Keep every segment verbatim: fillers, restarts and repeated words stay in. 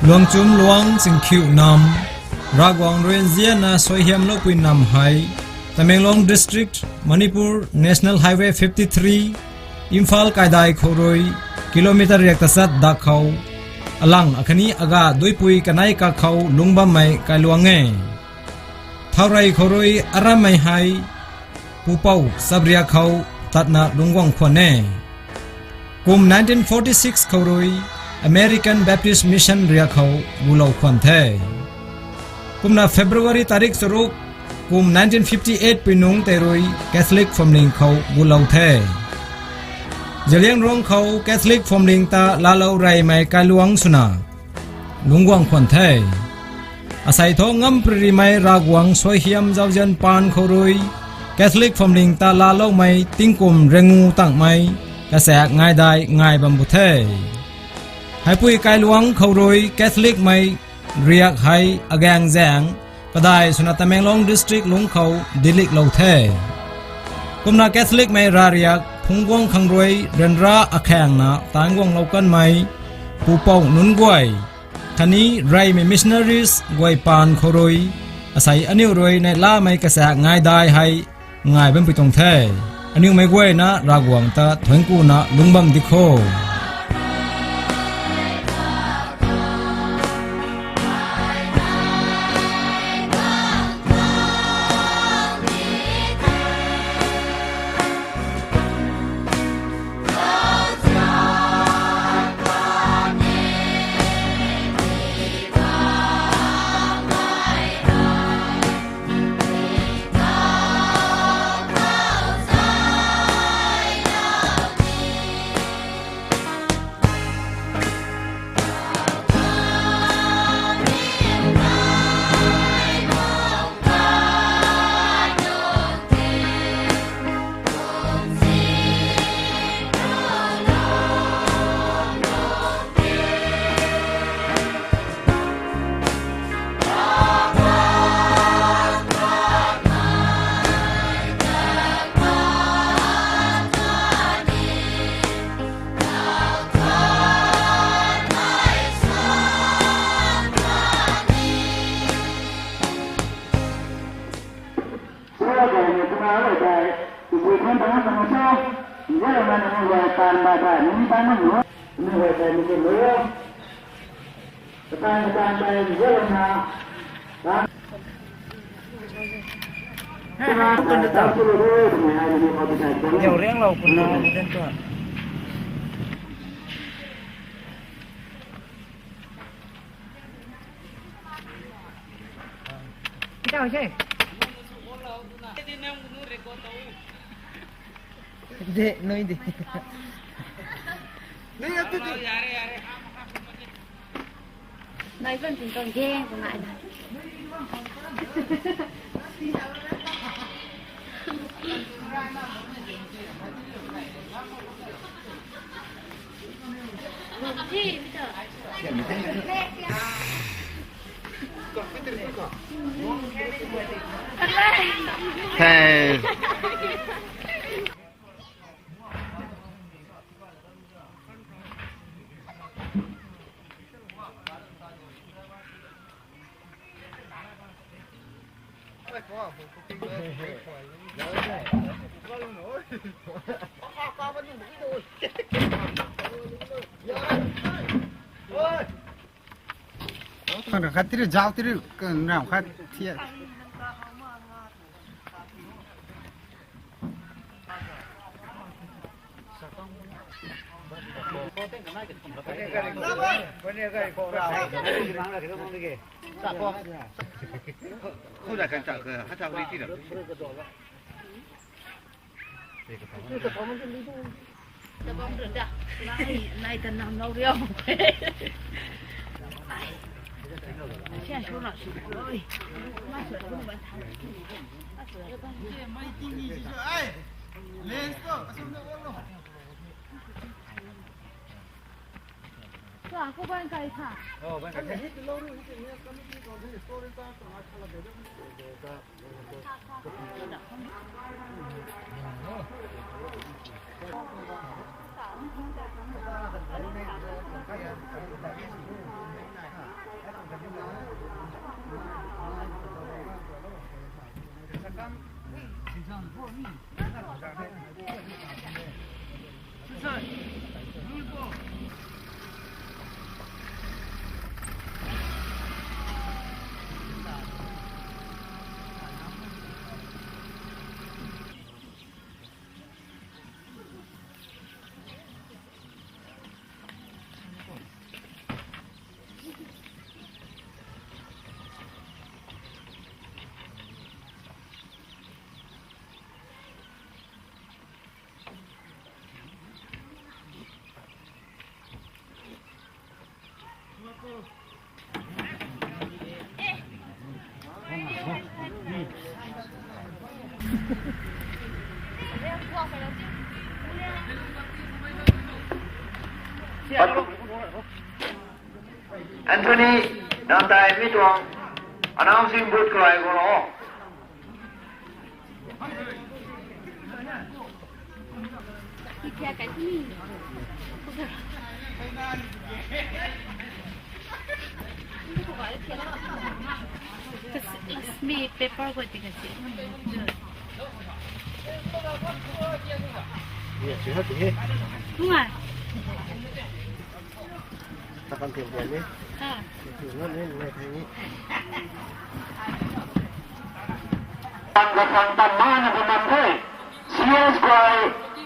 Luangchum Luang Chingkhiu Nam, Ravguangc rui nzianna suaihiamloupui nam hei, Tamenglong District, Manipur, National Highway fifty three, Imphal kaidai khou rui kilometer riak tachat dak khou, alang akhatni aga duipui kanei kak khou lungc bammei kailuang e. Thaurey khou rui arammei hei, pupouc chapriak khou tatna lungc guang khwan e. Kum nineteen forty six khou rui American Baptist Mission riak khou gulou khwan the. Kumna February tarik charuk, kum nineteen fifty eight pui nungc tei rui Catholic phuamling khou gulou the. Zeliangrong khou Catholic phuamling ta laalou reymei kailuang swna lungc guang khwan the. Asei thu ngamparymei Ravguangc suaihiam zauzian paan khou rui Catholic phuamling ta laaloumei tingkum rengu tangmei kachaek ngaidai ngai bam bu the. Heipui kailuang khou rui Catholicmei riak hei agaeng zaeng kadai swna Tamenglong District lungc khou diliklou the. Kumna Catholicmei ravriak phungc guang khang rui ryanra akhaengna taanc guanglou kanmei pupouc nunc guay khatni reymei missionaries guay paan khou rui asei aniu rui neihlamei kachaek ngaidai hei ngai bampui tuang the. Aniumei guayna Ravguangc ta thuanc kuna lungc bam di kho. De, nui de. Nui atu tu. Nai bam ting kong geng ko ngai na. Hey. Khang khat tiri, zau tiri, khang khat thiat. Tabam rui da. Nai, nai ta nam lou riu. Ai. Sian shu na shu. Oi. Ma shu na shu ban tha. Lens ko, asum na on lo. Sa ko ban kai tha. Oh, ban kai. Anthony, nang tei mi tuang announcing booth khou rui guang o. Kasi, kasi paper ko di kasi. Nga. Takam tiam tiam ni. Ha. Tiam tiam ni, ni, ni, ni. Tang kasang tan mana bu nam the. C S guay,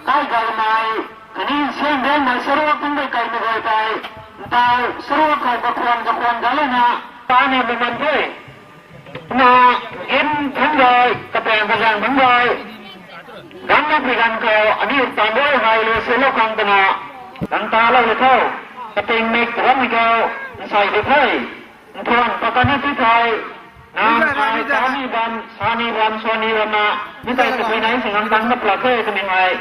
kai gay mai, kani siang den mai sarok tung gay kai na gay tai. Ntau sarok khou kakhuan kakhuan gay na. Tani bu nam the. Na, gin thang gay, kapeng kazang thang gay. Ganna pi gan khou, ani tan gay hai lo se lo khang tana. Gan ta lo le tho. Kapeng mek ram khou, nsai de thai. Nthuan, pakani ti thai. Nang ai tani bam, sani bam, sani bam na. Mi tai kapui nai sing ang tang na plak the, kami ngai.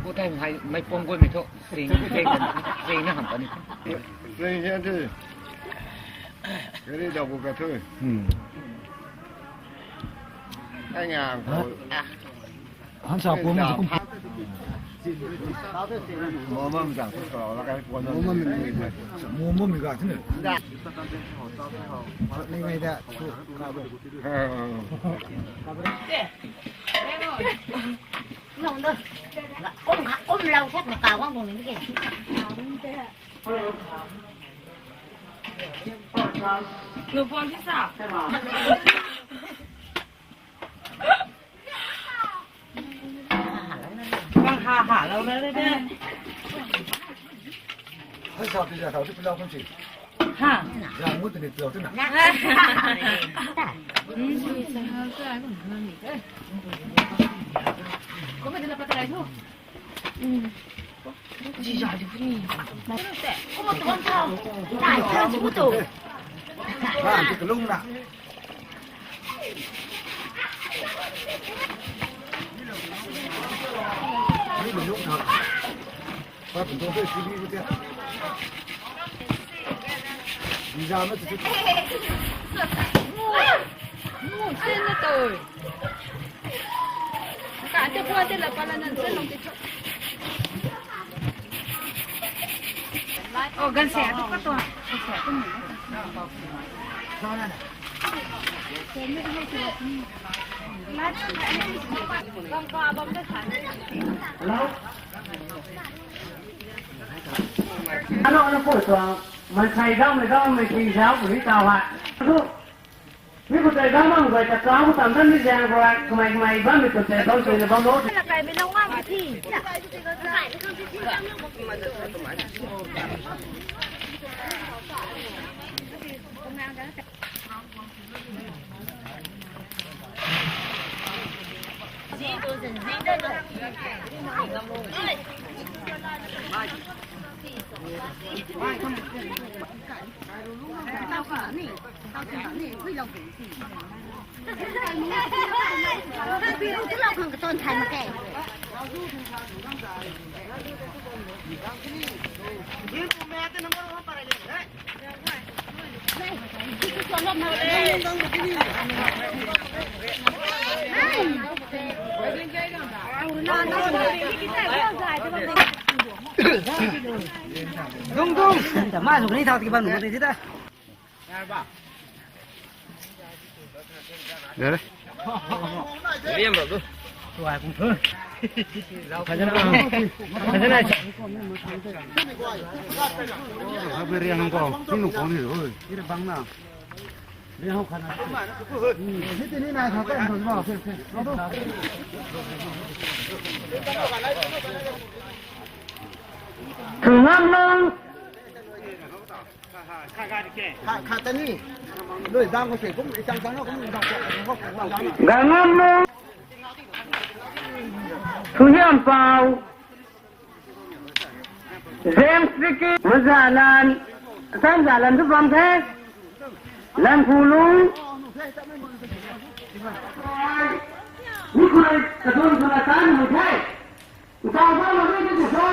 Pu thei hai mei pong guay mei thu, sing, sing, sing na ham ta ni. Sing hian thu. Kari da bu ka thu. Hmm. Ai nga ko. Han sa pu ma ku. Mo ma mi zang ku so la kai pu na. Mo ma mi. Mo ma mi ga thine. Da. Ni ngai da. Ku ka bu. Ha. Kum kha, kum lau sat na ka wang bung ni ke. Lu pon ti sa. Bang ha ha lau na de. Hai sa ti ja thau ti lau kan si. Ha. Ja ngut ni lau ti na. Ram ti kalung na. Ni kalung na. Pa pun tong tei si bi bu tia. Ni ja na tu tu. Sen na tu. Ka te phua te la pala nan se long te cho. Oh, gan se tu ka tu. Gan se tu ni. Hello. Ano ano pui tuang mansei gaumei gaumei ting zauc puni tau hei. Mi khou tei gam bam guay ta kau khou tam tan mi zaeng khou hei kamei kamei bammei khou tei bam tuina bam lo. Dung dung. Mai suk ni thau ti bam nu ti ta. Yare. Thungamlung. Kha, kha ta ni. Lui dang ko se kum, i chang chang na kum, i dang ko, ko, ko, ko, ko. Gangamlung. Thuhiampau. James Ricky. Mazalan. Sanzalan tu bam the. Lanphulung. Ni khou rui kadun khou na tan ni the. Ntau bam na ni ti so,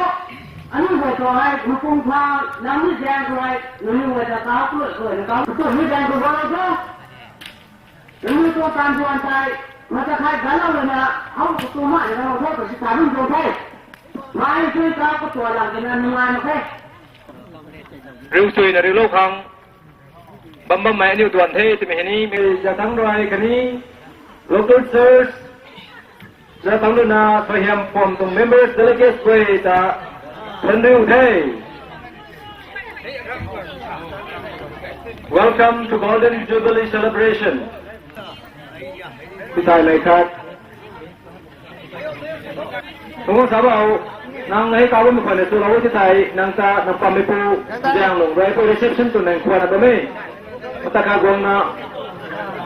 aniu guay ta hei mapung pha, nang ni zaeng khou hei, nangniw guay ta kau ku lou khou na kau ku tu ni zaeng khou bam na so. Nangniw tuang taanv duan tei, mata khai ganlou lana, how khou tu ma ni ganlou tho, ta si ta ni tuang the. Mai sui kau khou tuang lang kina nungai mak the. Riu sui na riulou khang. Bam bammei aniu duan the, twmei hei ni, mi Zatang rui khatni, local church, Zatang rui na, Suaihiam Phuam tuang members, delegates guay ta, thank you the. Welcome to Golden Jubilee Celebration. Pitai mei khat. Tunggu sabo, nang hei kau bammei khwan na chulou ti tei, nang ta, nang pammei pu, zaeng lung rui pu reception tu nang khwan na bam e. Mata kha guang na,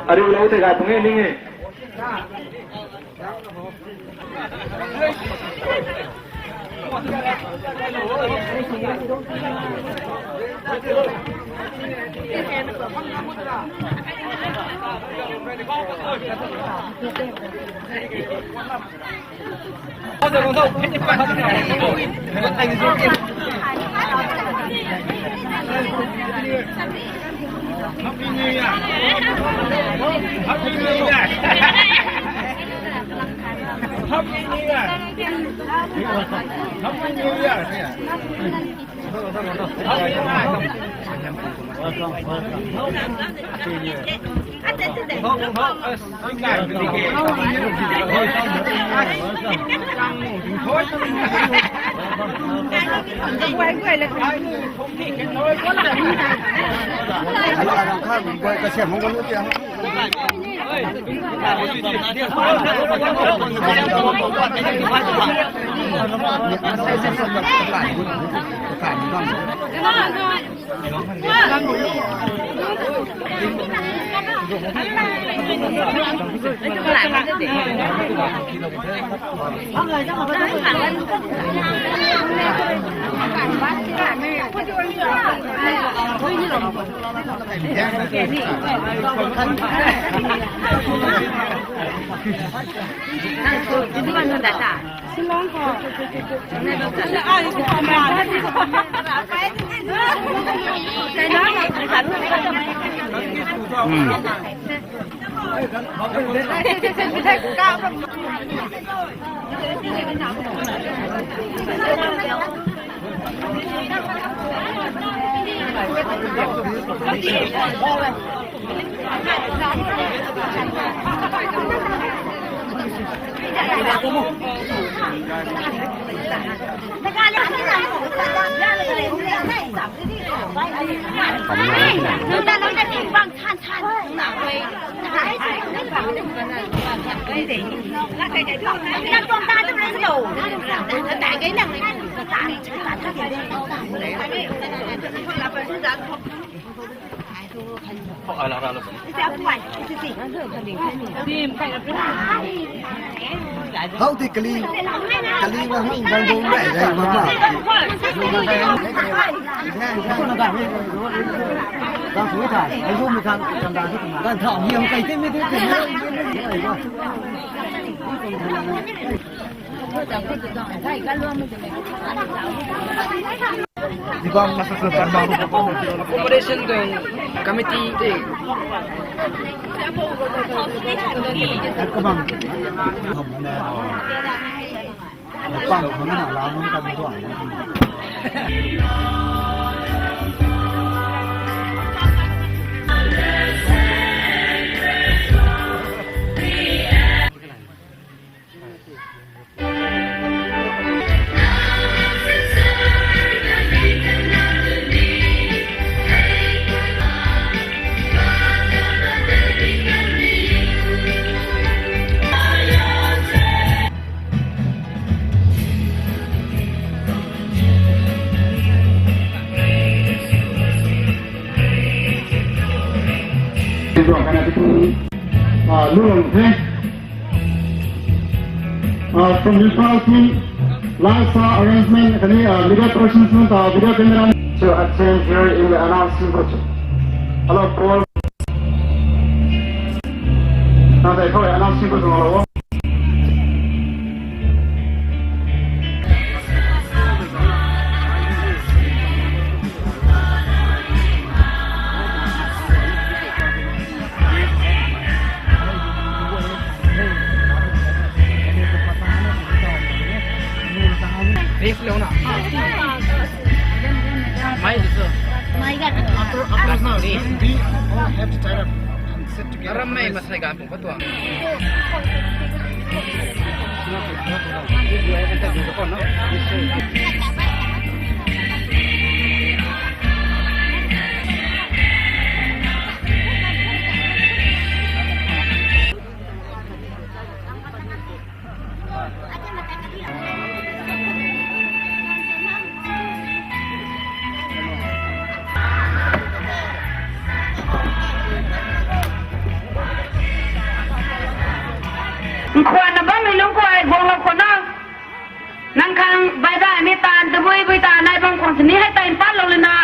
ariulou tei gay pung e ning e. Happy New Year! Happy New Year! Happy New Year! Happy New Year! Hau ti kali, kali wa hang bang bang rai rai ma ma. Gan thau hiam kai te mi te te. Accommodation tuang committee te. Lulong the. Uh, from municipal team, last uh, arrangement, kani uh, media persons nunc ta video camera. To attend here in the announcing booth. Hello, Paul. Now they call it announcing booth. Hello. Brief lo na. Mai tu. Mai ga. After, after now, we all have to tie up and sit together. Aram mai masai ga pung pa tuang. Nkhwan na bammei lungc khou ai guang lou khou na. Nang khang bai daihmei taanv tabui bui ta nai bam khang sini hei ta mpat lou lana.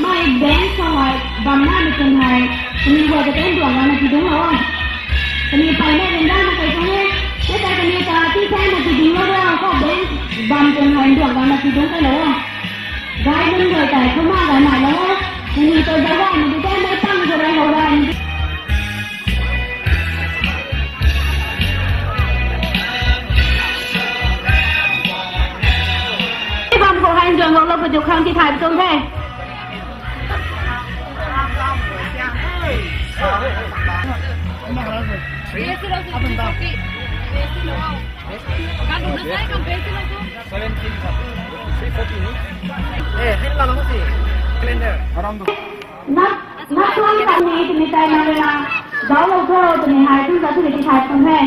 Mei band khou hei bam na ni kum hei, kani guay ta ten duang gana ti dungc lou o. Kani pei na rin da na kai tuang e, e ta kani ta ti ten na ti dungc lou da khou band bam kum hei duang gana ti dungc kai lou o. Gay nunc guay tei kumna gay nai lou o. Kani ta zauc gay na ti ten na tang khou rai hou rai. Bam khou hei nzuang lou lou pa du khang ti thay tuang the. Seventeen, three forty ni. Eh, hei la lang si. Calendar. Nat, nat tuang tan ni, tini tai na le na. Zauc lou tho, tini hei, tun ta tuni ti thai tun he.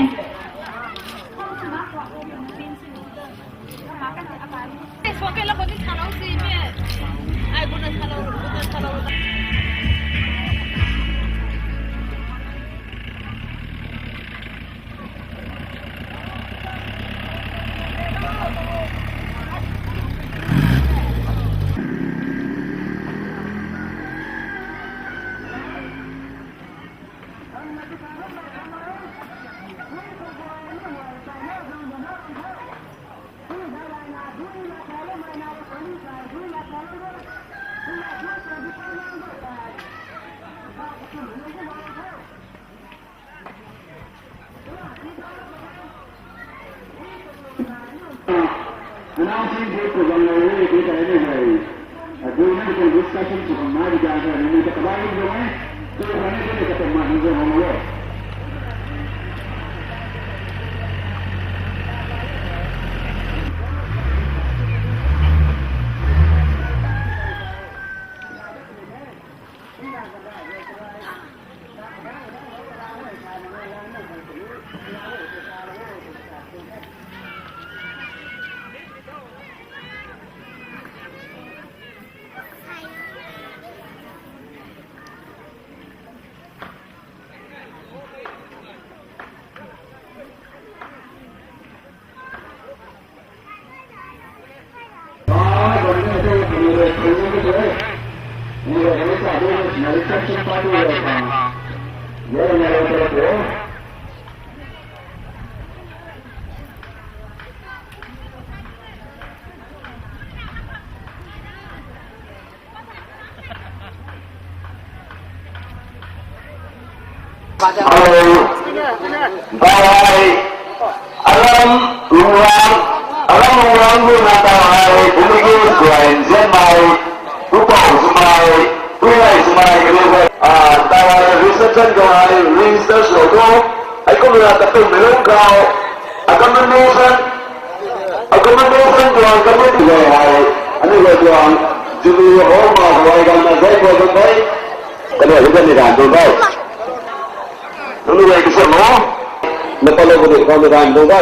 Announcing group khou guang lou e, tei tei ni hei. Agreement khou discussion sw khang nai di gan hei, ni ta kabai ni zong e. Tu khang ni tei ni ta pam man ni zong e. Hello. Bye. Alam Lungrang, Alam Lungrang bu na tau hei, bumigi guay nzianmei, pupou swmei, puilei swmei, kaniw guay, ah, tau hei reception khou hei register sw lou tho, hei kumna katummei lungc khou, accommodation, accommodation tuang committee guay hei, aniu guay tuang, Jubilee Hall ma guay ganna zai khou zan the, kaniw hei zan ni ganv tu the. Nunc guay kasam o, na patlou kani khou na ganv tu the.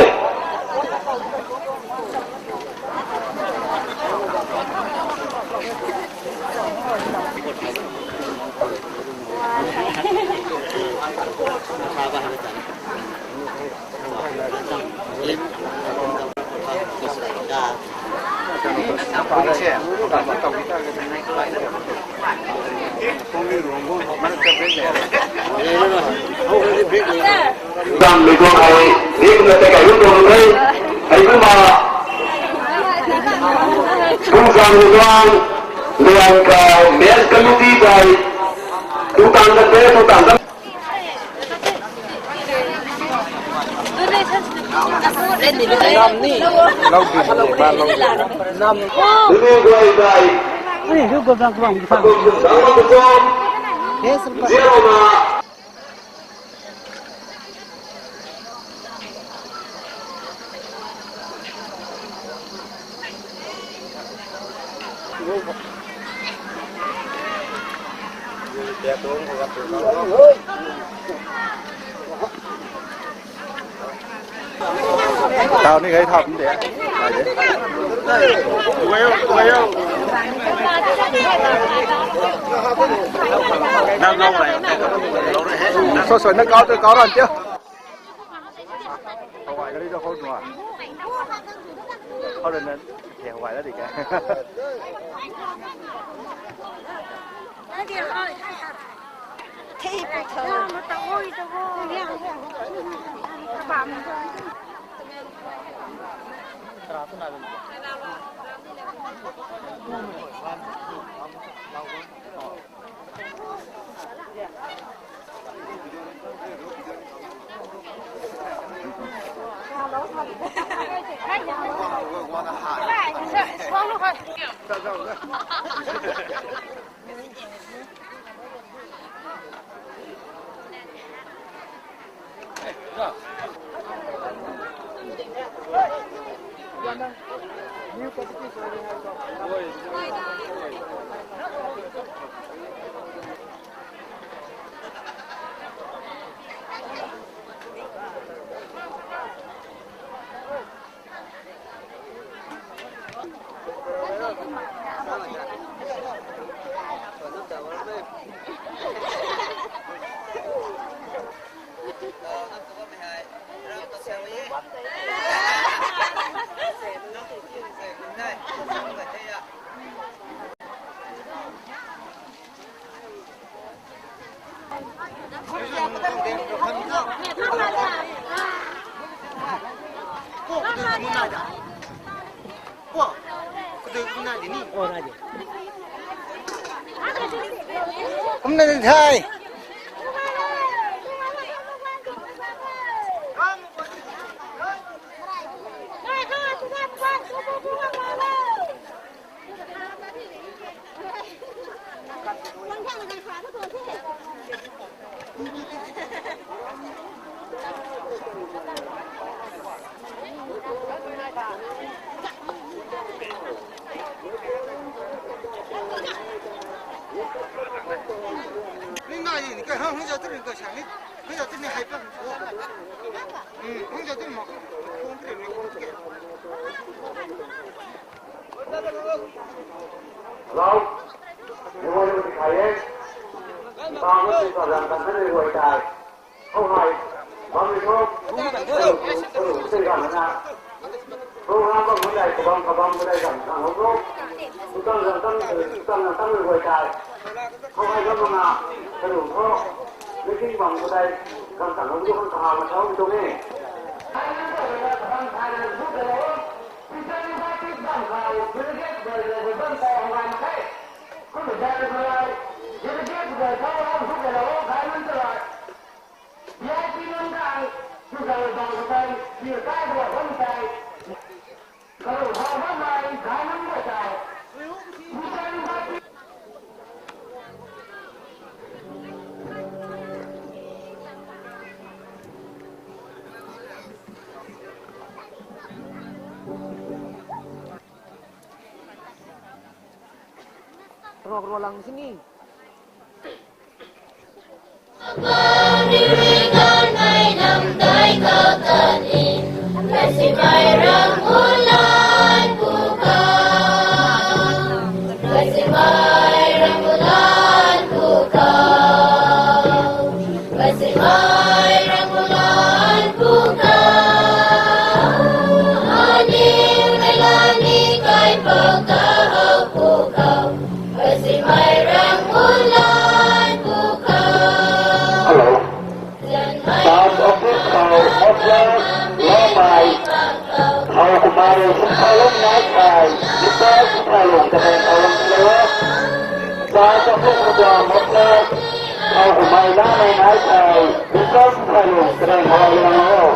Dam mei tuang hei, ni kumna tei kai lun tuang the, hei kumna, kum zang mei tuang, luan kau, mess committee tei, tu tang kan the, tu tang kan. Tau ni gai thap de. Soi soi na kau tu kau ran tiu. Hawai gari tu hou nua. Hou rui na, hei hawai la di ka. Kumna ni thai. Hello. Ni guay ni kai e. Tang ni sa zan tan ni guay tai. Khou hei, bam ni tho, karu, karu, sei ganv na. Program bam ni dai, kabam, kabam ni dai ganv na ho tho. Tutang zan tan, tutang zan tan ni guay tai. Khou hei bam na, karu tho. Meeting bam ni dai, ganv tan ho tho, kan kaha ma tho, tu ni. Rok rua lang sini. Hello. Staff office khou muffler lamei. Khou kumei sumkhalung nai kai. Mister Sumkhalung katheng khou lam tilo. Staff office khou muffler. Khou kumei lamei nai kai. Mister Sumkhalung katheng khou lam tilo.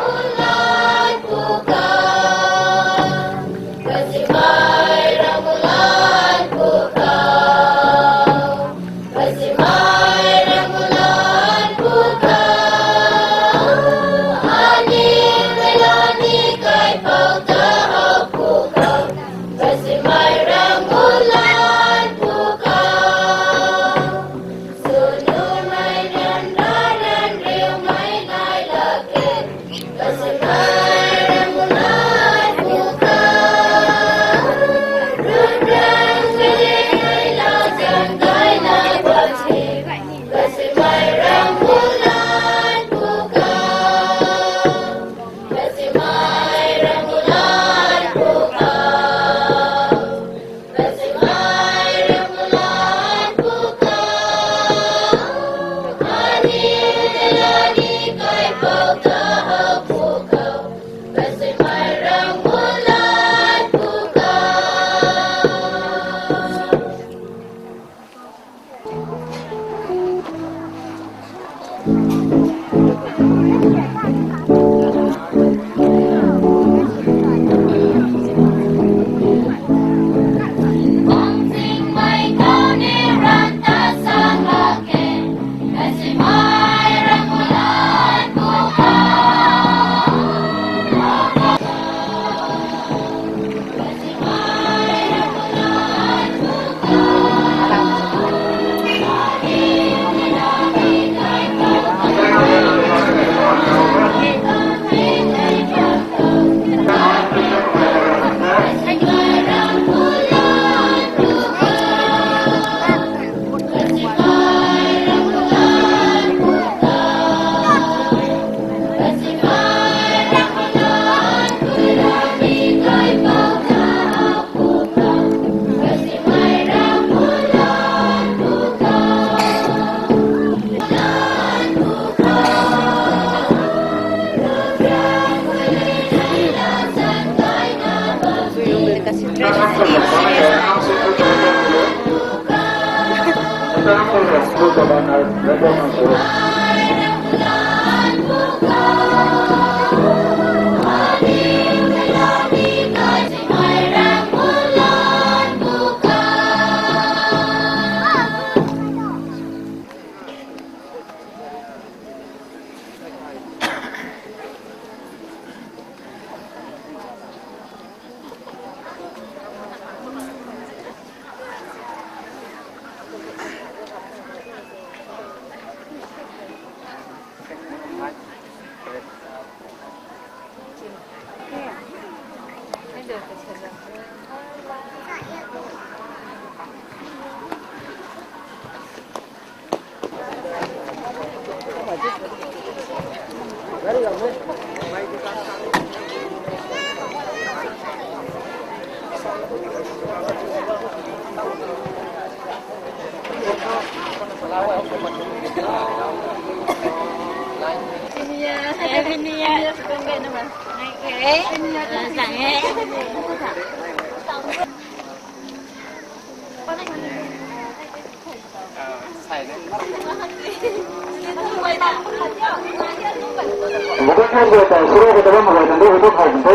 Volunteers guay tei suro khou ta bammei guay tei ndu khou tu khou nte.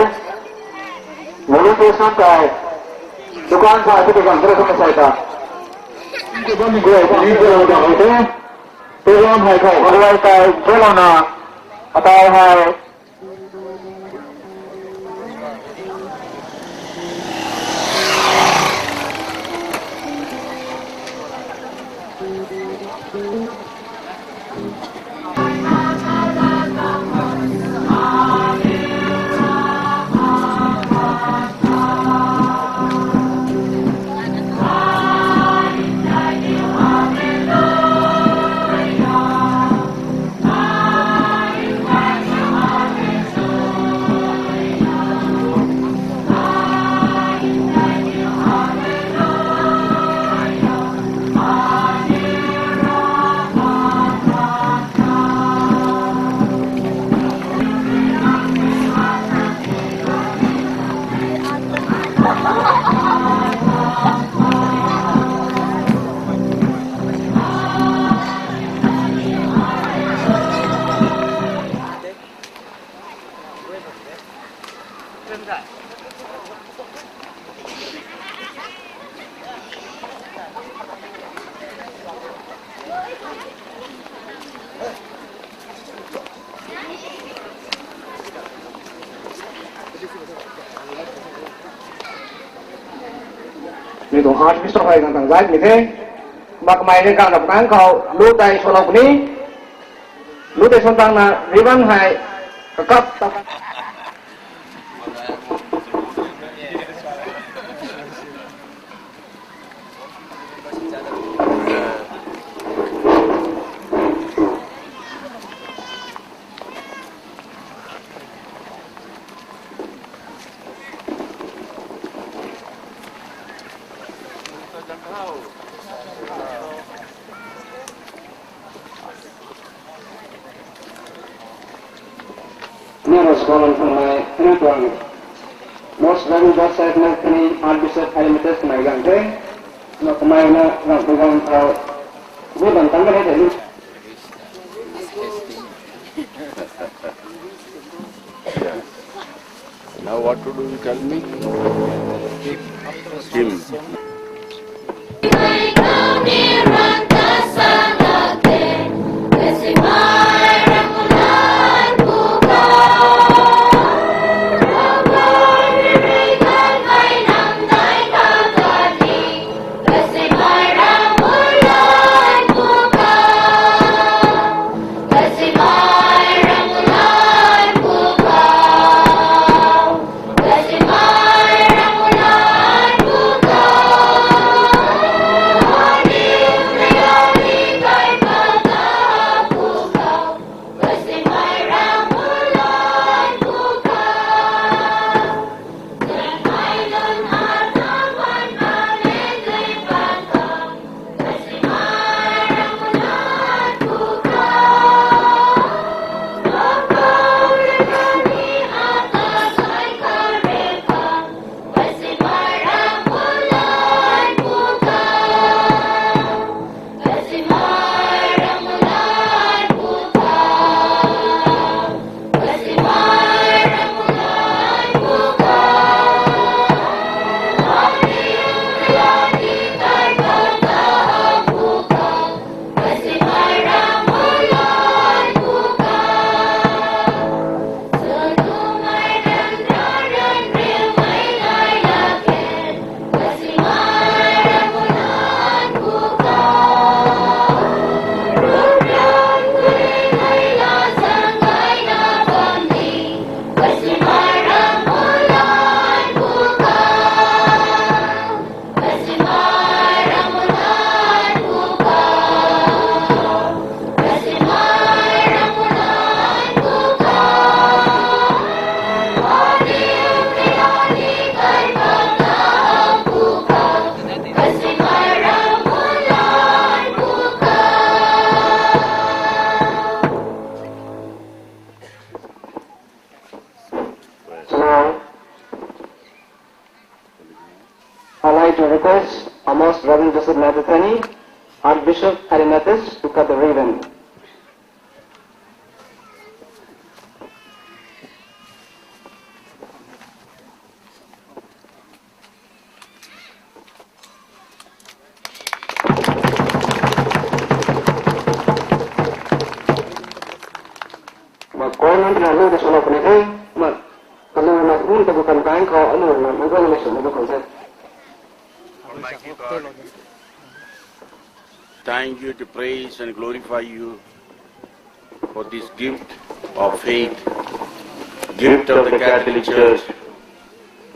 Volunteers nunc tei dukan sa ti gang tei kum sai ta. Ti bammei guay ta ni guay ta khou te. Program hei khou khou guay tei thulou na. Atai hei. Mi tuang Archbishop hei gang tang zai mi the. Mak kamei ni gang rap kang khou lu tei swlou puni. Lu tei swn tang na ribbon hei kakap ta. Nero Scholar Phanmei, Nero tuang Most Reverend Joseph Smith khatni Archbishop Emeritus mei gang the. Na kamei na gang program khou bu bam tang ka the. Now what to do, you tell me? Hymn. Most Reverend Joseph Nathani, Archbishop Harimathas, to cut the ribbon. Ma koi nang na lu da suna puni the, ma kalu na hun ta bu kan kai khou alu na nang na suna bu kan se. Almighty God, thank you to praise and glorify you for this gift of faith, gift of the Catholic Church,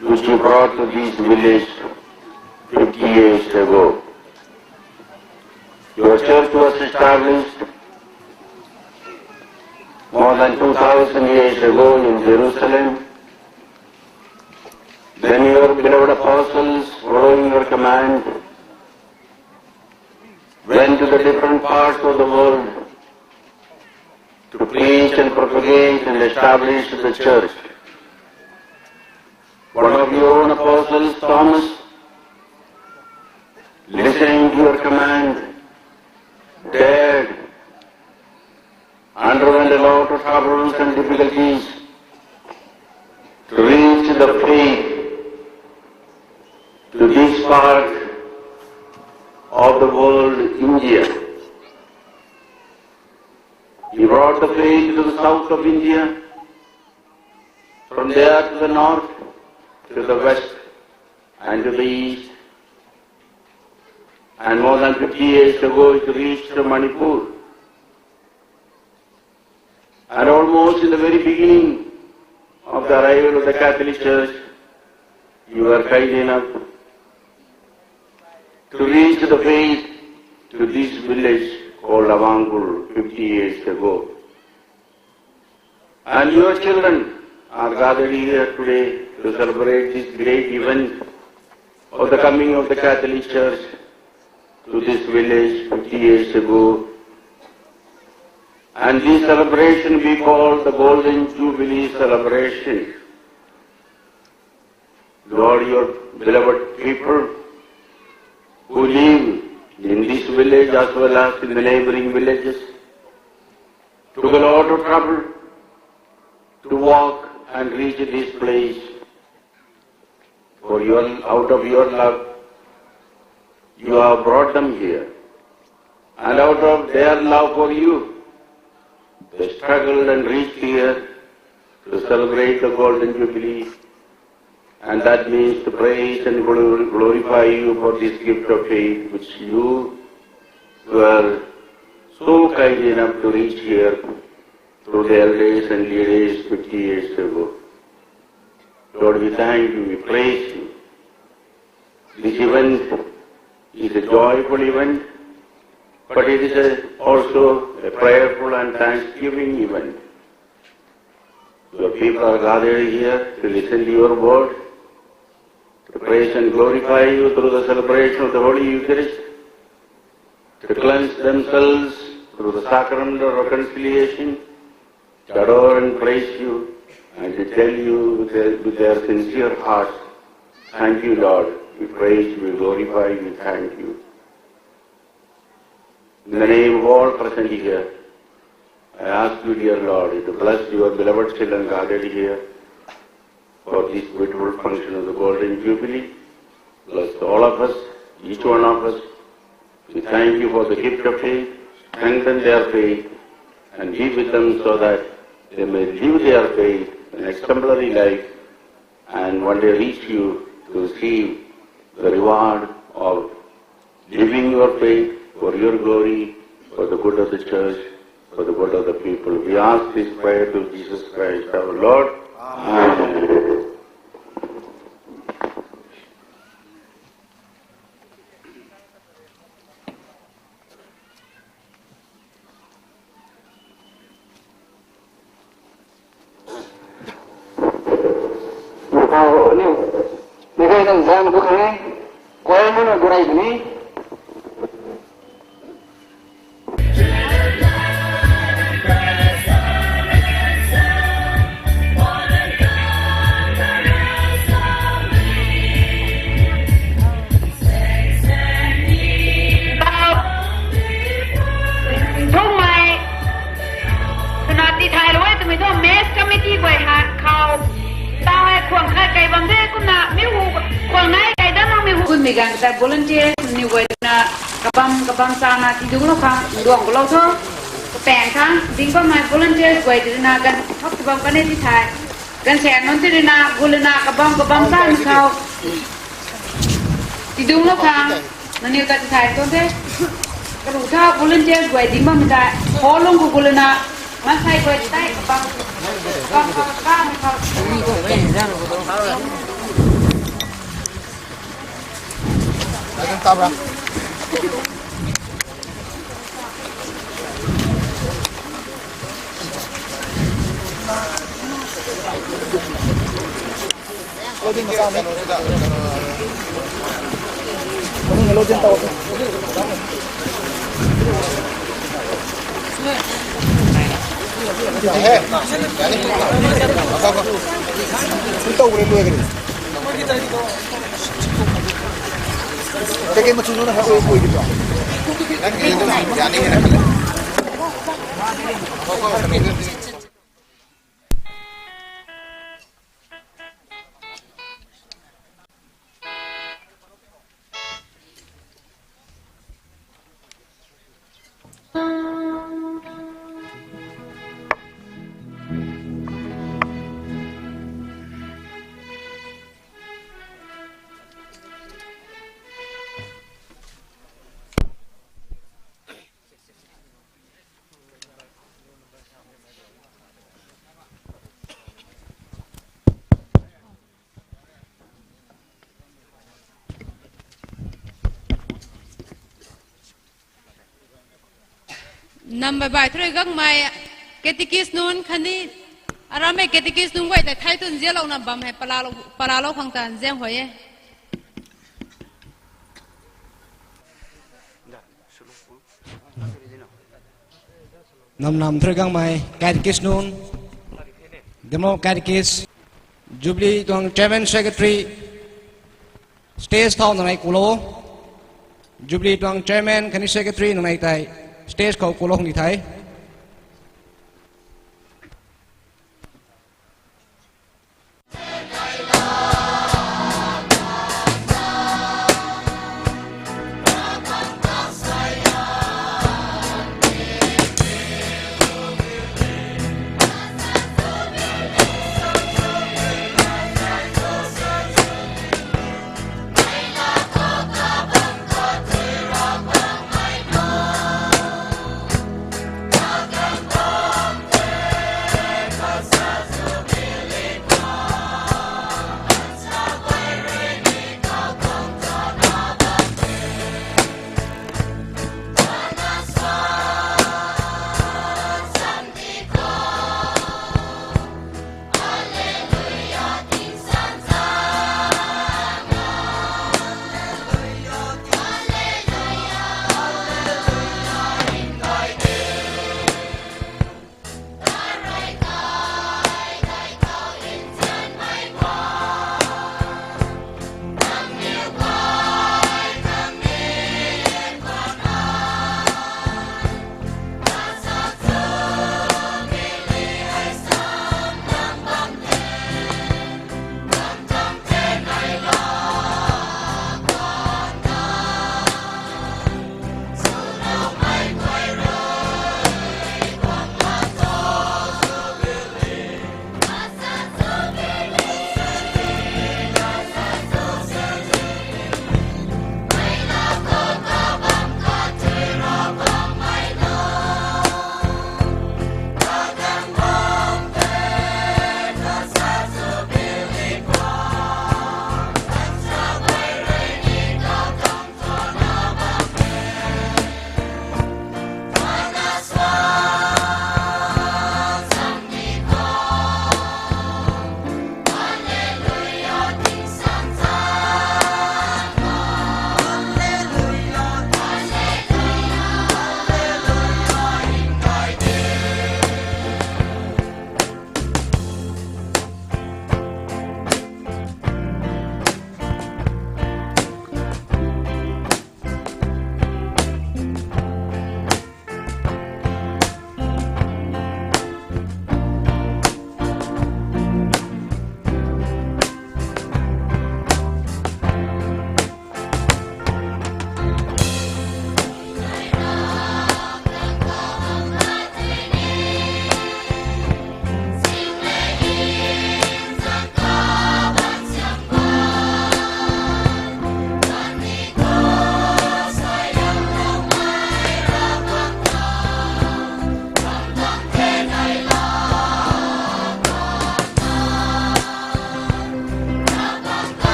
which you brought to this village fifty years ago. Your church was established more than two thousand years ago in Jerusalem. Then your beloved apostles, following your command, went to the different parts of the world to preach and propagate and establish the church. One of your own apostles, Thomas, listening to your command, dared, underwent a lot of troubles and difficulties to reach the faith to this part of the world, India. He brought the faith to the south of India, from there to the north, to the west, and to the east. And more than fifty years ago, it reached to Manipur. And almost in the very beginning of the arrival of the Catholic Church, you were kind enough to reach the faith to this village called Lavangul fifty years ago. And your children are gathered here today to celebrate this great event of the coming of the Catholic Church to this village fifty years ago. And this celebration we call the Golden Jubilee celebration. Lord, your beloved people who live in this village as well as in the neighboring villages took a lot of trouble to walk and reach this place. For your, out of your love, you have brought them here. And out of their love for you, they struggled and reached here to celebrate the Golden Jubilee. And that means to praise and glor-, glorify you for this gift of faith which you were so kind enough to reach here through the elders and leaders fifty years ago. Lord, we thank you, we praise you. This event is a joyful event, but it is a, also a prayerful and thanksgiving event. Your people are gathered here to listen to your word, to praise and glorify you through the celebration of the Holy Eucharist, to cleanse themselves through the sacrament of reconciliation, to adore and praise you, and to tell you with their, with their sincere hearts, "Thank you, Lord. We praise you, we glorify you, we thank you." In the name of all present here, I ask you, dear Lord, to bless your beloved children gathered here for this beautiful function of the Golden Jubilee. Bless all of us, each one of us. We thank you for the gift of faith. Strengthen their faith and be with them so that they may live their faith, an exemplary life, and one day reach you to receive the reward of living your faith for your glory, for the good of the church, for the good of the people. We ask this prayer through Jesus Christ our Lord. Amen. Mi tu mess committee guay ha khou. Tau hei khwang khat kai bam de kumna mi hu khwang nai kai dan nang mi hu. Kumna ganv ta volunteer ni guay na kabam kabam chana tidungclou khang duang kulou tho. Kapang khang ding bammei volunteers guay tina ganv thok ti bam kan e ti thai. Ganv sen nunc tina gulana kabam kabam chana khou. Tidungclou khang, nangniw ta ti thai tuang the. Karu tha volunteers guay ding bam ta, hall lung khou gulana, maansei guay tei kabam, kabam kabam kabam. Nam baih baih thurui gangmei catechist nunc khatni aramei catechist nunc guay ta thei tun zialouna bam hei palalou, palalou khang ta nzian huay e. Nam nam thurui gangmei catechist nunc, demo catechist, Jubilee tuang chairman secretary, stage thau nang nei kulo. Jubilee tuang chairman khatni secretary nang nei tei stage khou kulo hung di thei.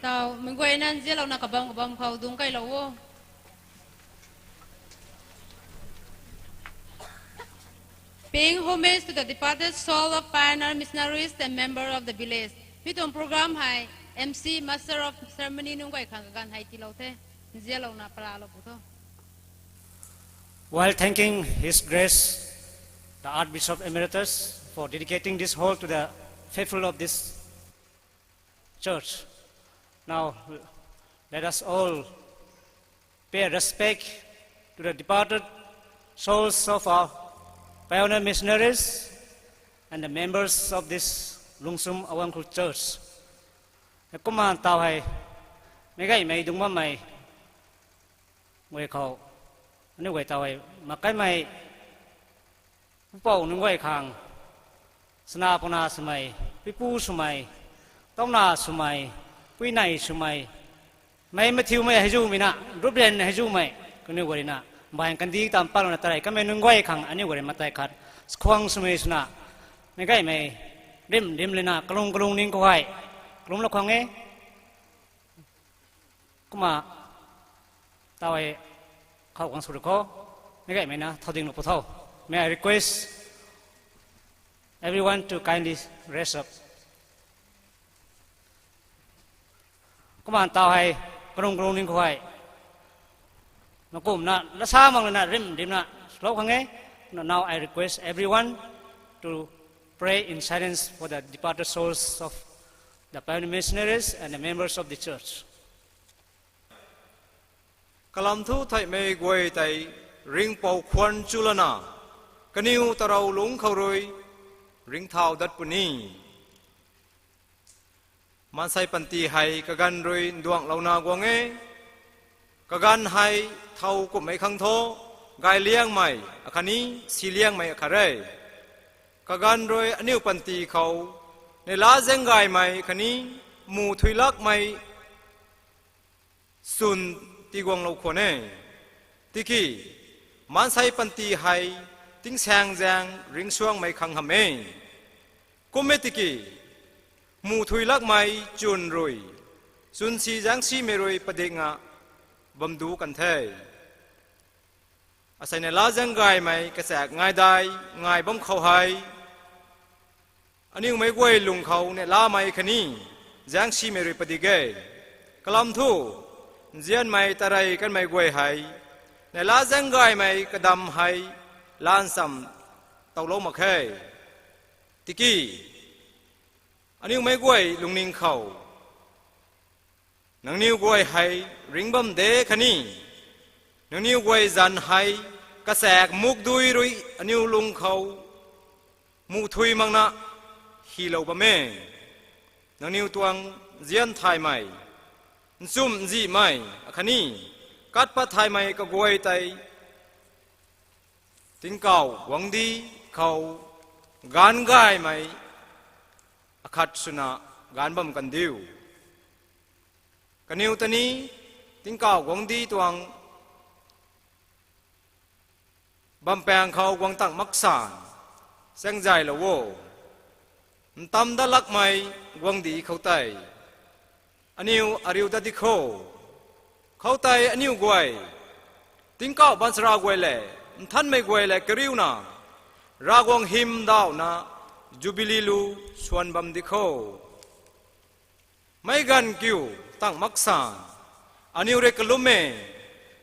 Tau, meic guayna nzianlouna kabam kabam khou dungc kailou o. Paying homage to the departed soul of pioneer missionaries and member of the village. Mi tuang program hei M C, Master of Ceremony nunc guay khang kaganv hei tiilou the. Nzianlouna paralou pu tho. While thanking His Grace, the Archbishop Emeritus, for dedicating this hall to the faithful of this church, now let us all pay respect to the departed souls of our pioneer missionaries and the members of this Lungchum Awangkhul Church. Kumna tau hei, meic gaymei dungc bammei guay khou, aniu guay tau hei, makaimei pupouc nunc guay khang, chana puna swmei, puipu swmei, tauna swmei, puinei swmei, mei mathiumei hei zumei na, ruprian hei zumei, kaniw guay rui na, mbaanv kandih tam patlouna tarey kanmei nunc guay khang aniu guay rui matai khat, khwang swmei swna, meic gaymei, rim rim lana, kalung kalung ning khou hei, kalumlou khwang e. Kumna, tau hei, khou khwang sw ru kho, meic gaymei na, thau dinglou pu tho. May I request everyone to kindly rise up. Kumna tau hei, kalung kalung ning khou hei, nakumna, lasa mak lana rim rimna, swlou khang e. Now I request everyone to pray in silence for the departed souls of the pioneer missionaries and the members of the church. Kalam thu theihmei guay tei ringhpouc khwan chulana, kaniw tarou lungc khou rui ringcthau dat puni. Maansei panty hei kaganv rui nduanglouna guang e. Kaganv hei thow kumhmei khang thu, gay liangmei akhatni si liangmei akhat e. Kaganv rui aniu panty khou neihla zaeng gaymei khatni muh thuilakmei chwn tiguanglou khwan e. Tiki, maansei panty hei tingsaengzaeng ringcsuangmei khang hamh e. Kum e tiki, muh thuilakmei chwn rui chwn si zaengsimei rui padikna bam duc kan the. Asei neihla zaeng gaymei kachaek ngaidai ngai bam khou hei, aniu meic guay lung khou neihlamei khatni zaengsimei rui padik e. Kalam thu, nzianmei tarey kanmei guay hei neihla zaeng gaymei kadam hei laancham towlou mak khe. Tiki, aniu meic guay lungning khou nangniw guay hei ringc bam de khatni nangniw guay zanc hei kachaek mukdui rui aniu lung khou muh thui makna hylou bam e. Nangniw tuang nzian thaymei, nchumh nzihmei akhatni kat pat thaymei kaguay tei tingkauh guangcdic khou gaanc gaymei akhat swna gaanc bam kan diu. Kaniw ta ni tingkauh guangcdic tuang bampaeng khou guang tang mak san, chaengzaylou o. Ntam dat lakmei guangcdic khou tei aniw ariu dat di kho. Khoutei aniu guay tingkauh baanchara guay lev nthanmei guay lev kariuna Ravguangc hymdauhna Jubili lu swan bam di kho. Meic ganv kiu tang mak san, aniw rui kalum e.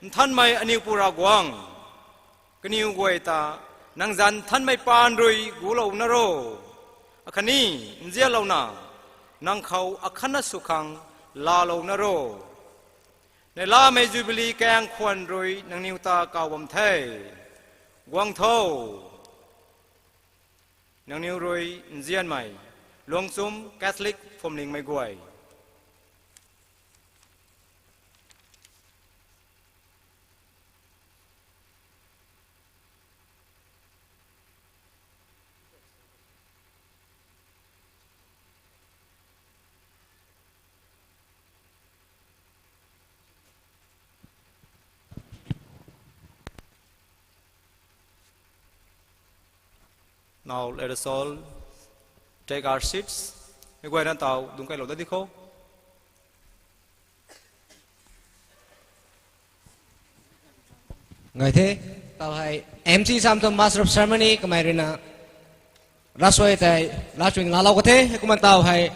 Nthanmei aniu Pu Ravguangc, kaniw guay ta nang zanc nthanmei paan rui gulou na ro, akhatni nzianlouna nang khou akhatna sw khang laalou na ro. Neihlamei Jubili kaeng khwan rui nangniw ta kaw bam the. Guang tho. Nangniw rui nzianmei Luangchum Catholic phuamlingmei guay. Now let us all take our seats. Meic guayna tau dungc kailou dat di kho. Ngai the, taw hei, M C Sam tu Master of Ceremony kamei ruina, ravsuai tei, ravsuai laalou ka the, kumna taw hei,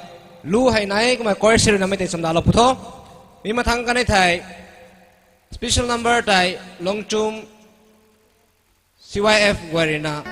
lu hei nai, kumna chorus ruina mei tei chamdalou pu tho. Mi mathang kanei thei, special number tei, Lungchum C Y F guay ruina.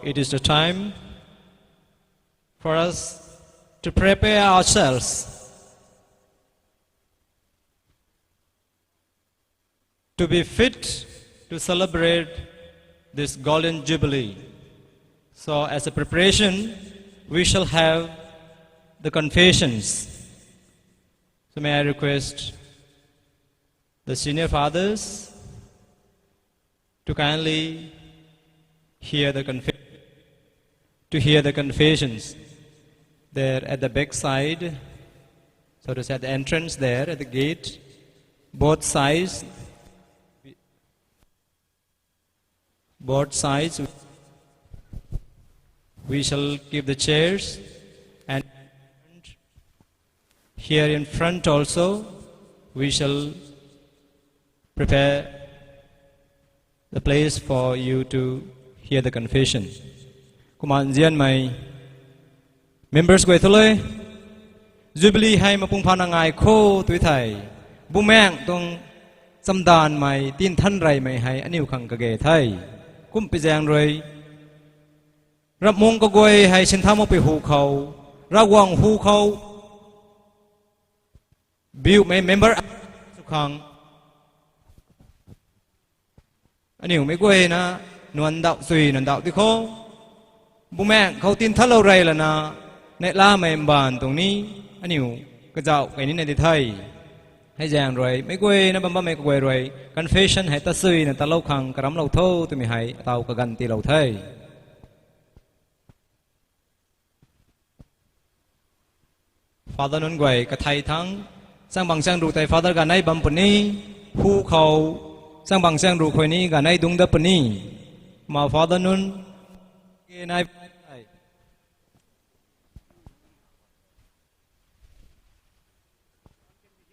It is the time for us to prepare ourselves to be fit to celebrate this golden jubilee. So, as a preparation, we shall have the confessions. So, may I request the senior fathers to kindly hear the conf- to hear the confessions. There at the back side, so to say, at the entrance there, at the gate, both sides, both sides, we shall keep the chairs, and here in front also, we shall prepare the place for you to hear the confession. Kumna nzianmei members guay thu le, Jubilee hei mapung phana ngai kho tw thei, Bumaengh tuang chamdanvmei, tinthan reymei hei aniu khang kage the. Kumpi zaeng rui, ramhmung kaguay hei sintha makpui hu khou, Ravguangc hu khou, biumei member sw khang, aniu meic guayna nuan ndauh, sui nuan ndauh di kho. Bumaengh khou tinthanlou rey lana, neihlamei mbaanv tuang ni, aniu kazauh key nina di the. Hei zaeng rui, meic guayna bam bammei kaguay rui, confession hei tat suina tatlou khang karamclou tho twmei hei ataw kaganv tiilou the. Father nunc guay kathei thangc, changbang changru tei Father ganei bam puni, hu khou, changbang changru khou ni ganei dungc dat puni, ma Father nunc, kage nai,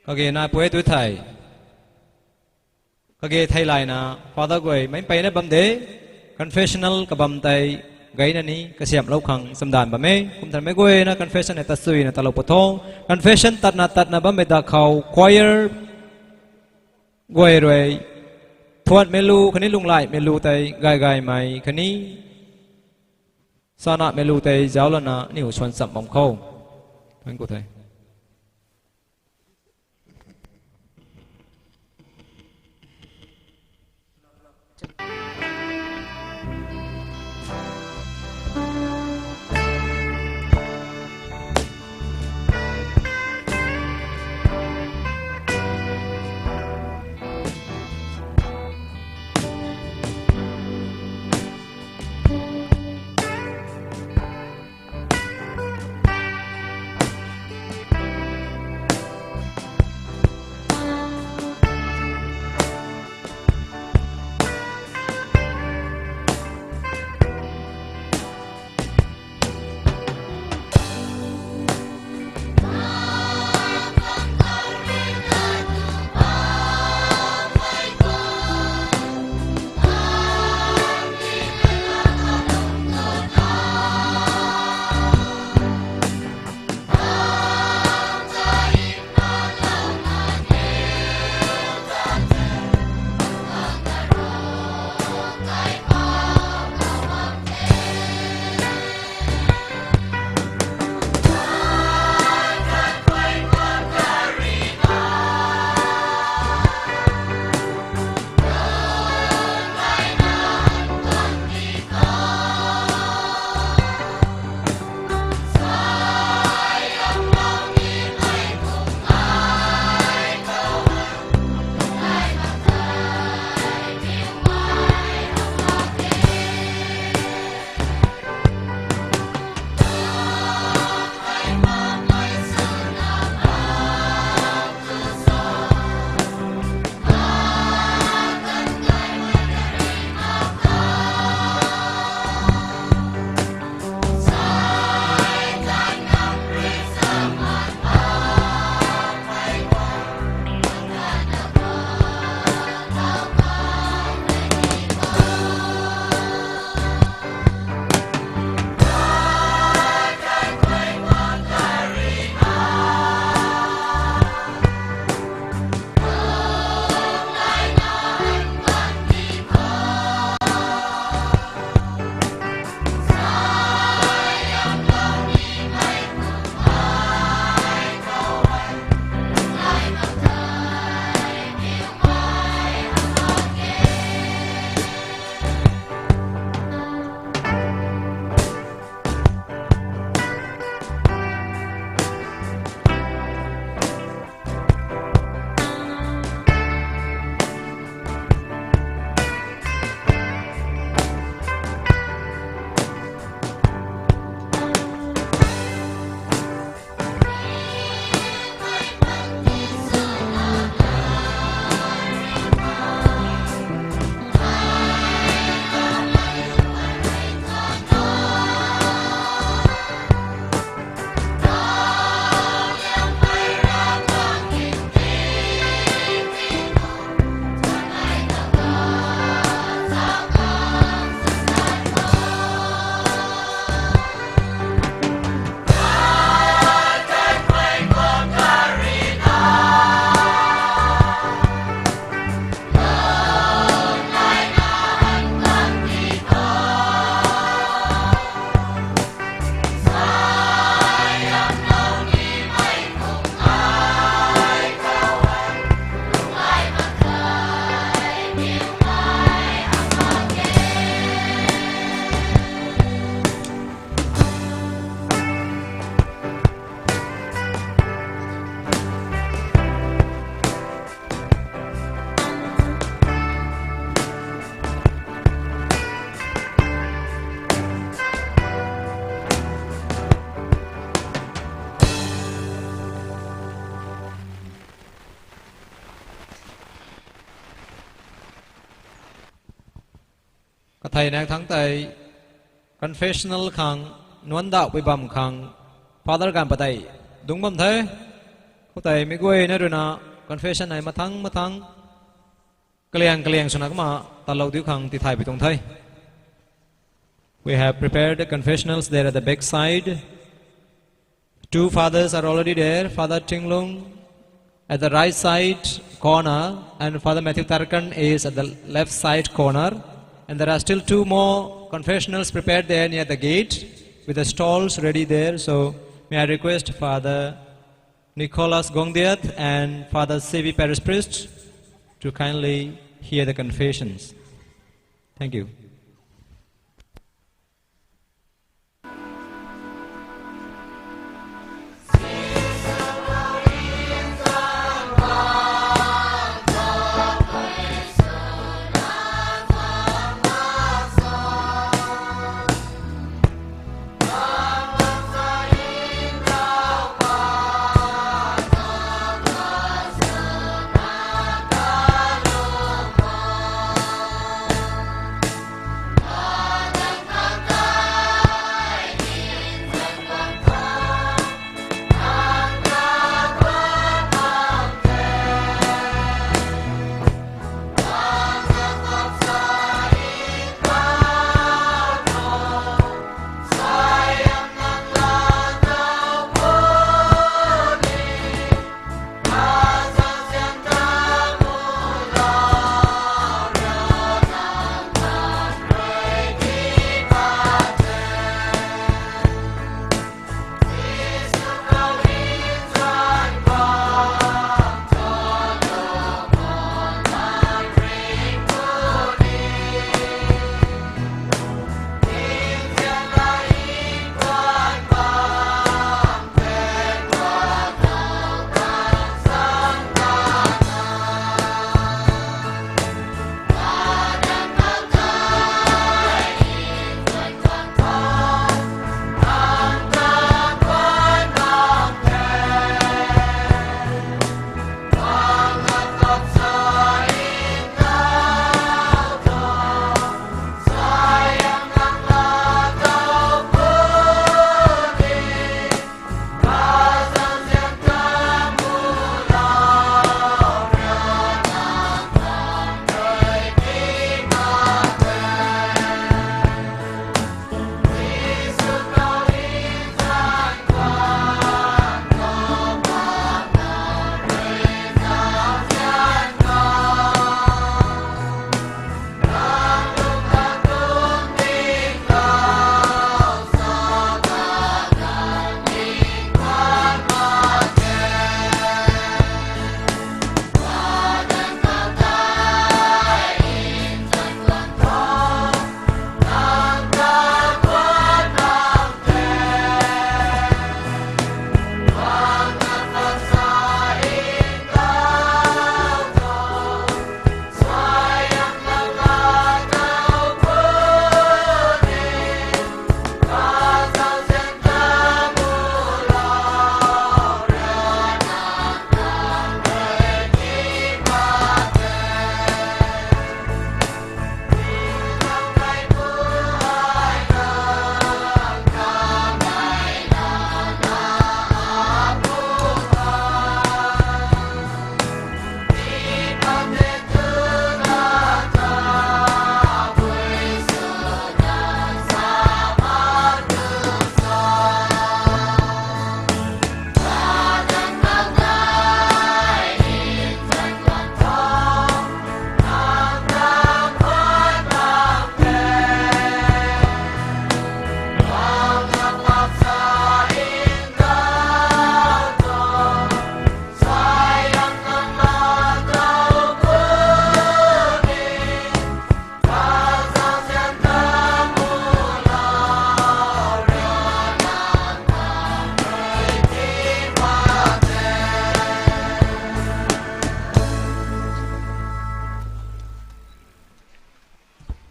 kage nai pui tu thei. Kage theilayna, Father guay, meic mpeyna bam de, confessional kabam tei, gayna ni, kasiamhlou khang, chamdanv bam e, kum thanmei guayna, confession hei tat suina tatlou pu tho, confession tatna tatna bammei dak khou, choir guay rui, thuanmei lu, khatni lunghlaihmei lu tei, gay gaymei, khatni, chanamei lu tei, zauc lana, aniu suan cham bam khou. Thank you, the. Ai nak thangc tei confessional khang, nuancdauhpui bam khang, Father ganv padeih dungc bam the. Khoutei mei guayna ruina confession hei mathangc mathangc, kaliang kaliang swna kumna talou diu khang tithaipui tuang the. We have prepared the confessionals there at the back side. Two fathers are already there, Father Tinglung at the right side corner, and Father Matthew Tarkan is at the left side corner. And there are still two more confessionals prepared there near the gate with the stalls ready there. So may I request Father Nicholas Gongdiat and Father Sevi, parish priest, to kindly hear the confessions. Thank you.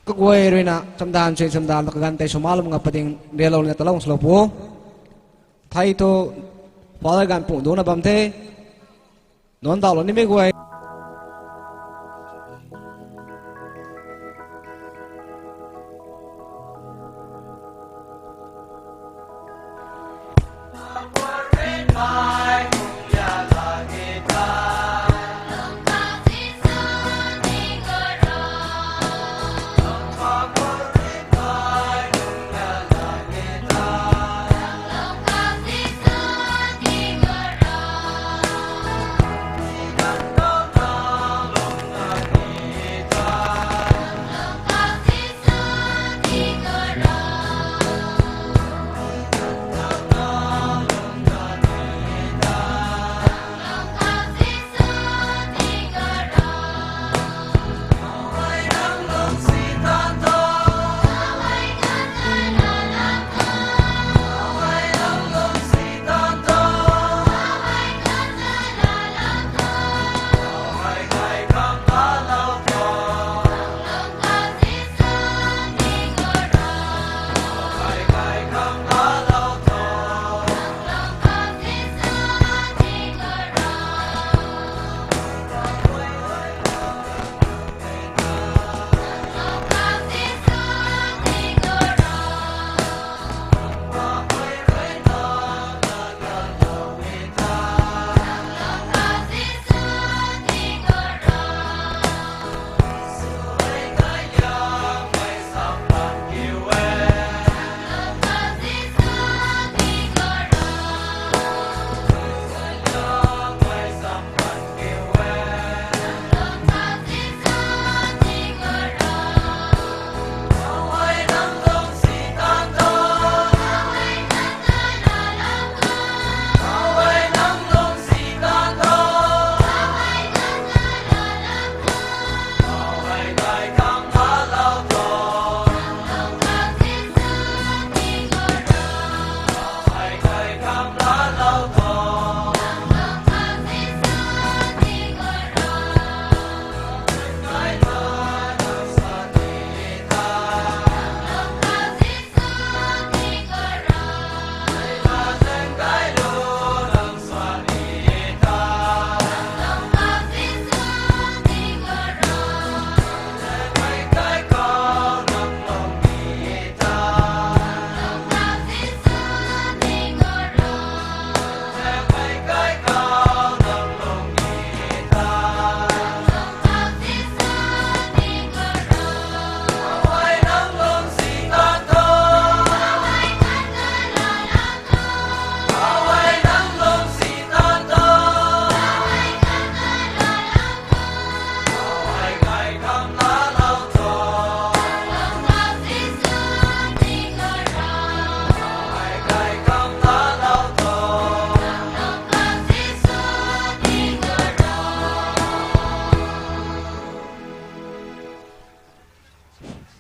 Kaguay ruina chamdan sui chamdan kaganv tei swmalum nga pading rialouna talou swlou pu. Thei thu Father ganv pung dungcna bam the. Nuancdauhlou nimei guay.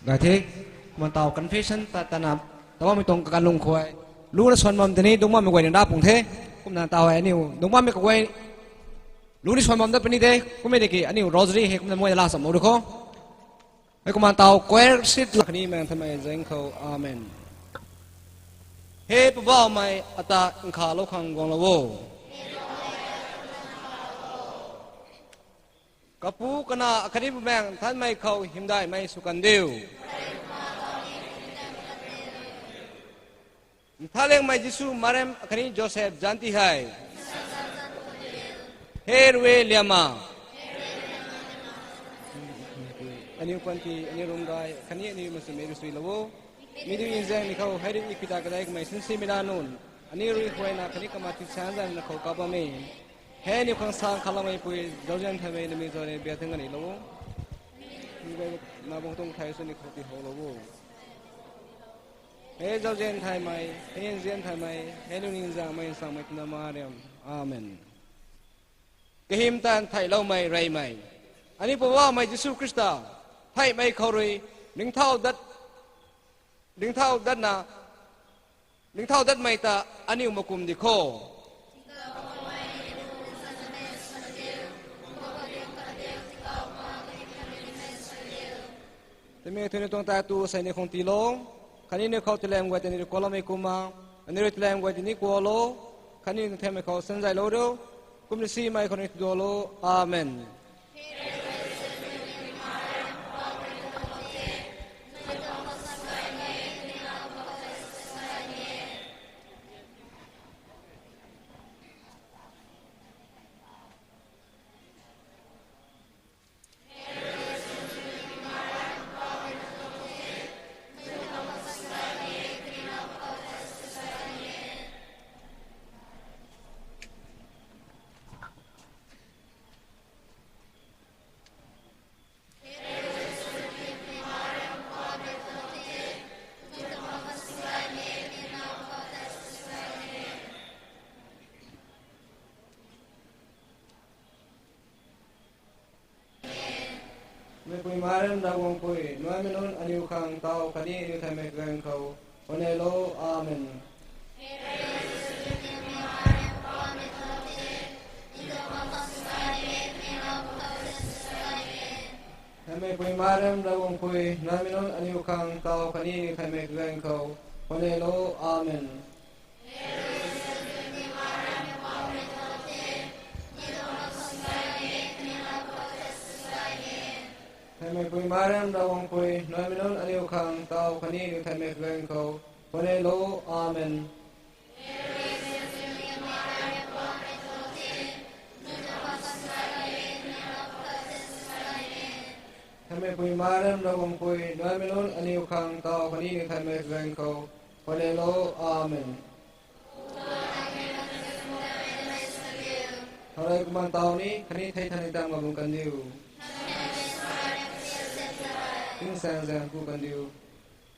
Gay the, kumna taw confession ta, tana, taw bammei tuang kaganlung khou hei, lu na suan bam tini, dungc bammei guay ni da pung the, kumna taw hei aniu, dungc bammei kaguay, lu ni suan bam dat puni de, kummei tiki, aniu rosary hei kumna mei la sam mak ru khou. Hei kumna taw choir seat la khatni mei thanmei zaeng khou, amen. He Poubauhmei ata nkhavlou khang guanglou o. Kapu, Kanac khatni Bumaengh Nthanmei khou hymdaihmei sw kandiu. Nthanliangmei Jisu, Mariam khatni Joseph zanc ti hei. He rui liamma. Aniu panty, aniu rum gay khatni aniu masumei rui suilou o. Mi dui nzaeng ni khou hei rui i pita kadai kamei sinsimei na nunc, aniu rui huayna khatni kama ti sanzan na khou kap bammei, he aniu khang sang khalamei pui zauzian thaymei nami zau ni bia thang kani lou o. Nabung tuang thai sw ni khou tihoulou o. He zauzian thaymei, he nzian thaymei, he lungning zaengmei nsangmei twna Mariam. Amen. Kahym tan theihloumei reymei, aniu Poubauhmei Jisu Khrista theihmei khou rui ringcthau dat, ringcthau datna, ringcthau datmei ta aniu makum di kho. Tumei thuni tuang tei tu sei ni khang tiilou, khatni ni khou tiilam guay tei ni kuakloumei kumna, aniu rui tiilam guay tei ni kuaklou, khatni ni thaymei khou sanzaylou riu, kumna simei khou ni tiduaklou. Amen. Meipui Mariam Ravguangc pui, naimei nunc aniu khang taw khatni aniu thaymei kaganv khou, huaynelou. Amen. Meipui Mariam Ravguangc pui, naimei nunc aniu khang taw khatni aniu thaymei kaganv khou, huaynelou. Amen. Meipui Mariam Ravguangc pui, naimei nunc aniu khang taw khatni aniu thaymei kaganv khou, huaynelou. Amen. Meipui Mariam Ravguangc pui, naimei nunc aniu khang taw khatni aniu thaymei kaganv khou, huaynelou. Amen. Thaulay kumna taw ni khatni thei than ni tang ma bung kandiu. Tingsaeng zaeng ku kandiu.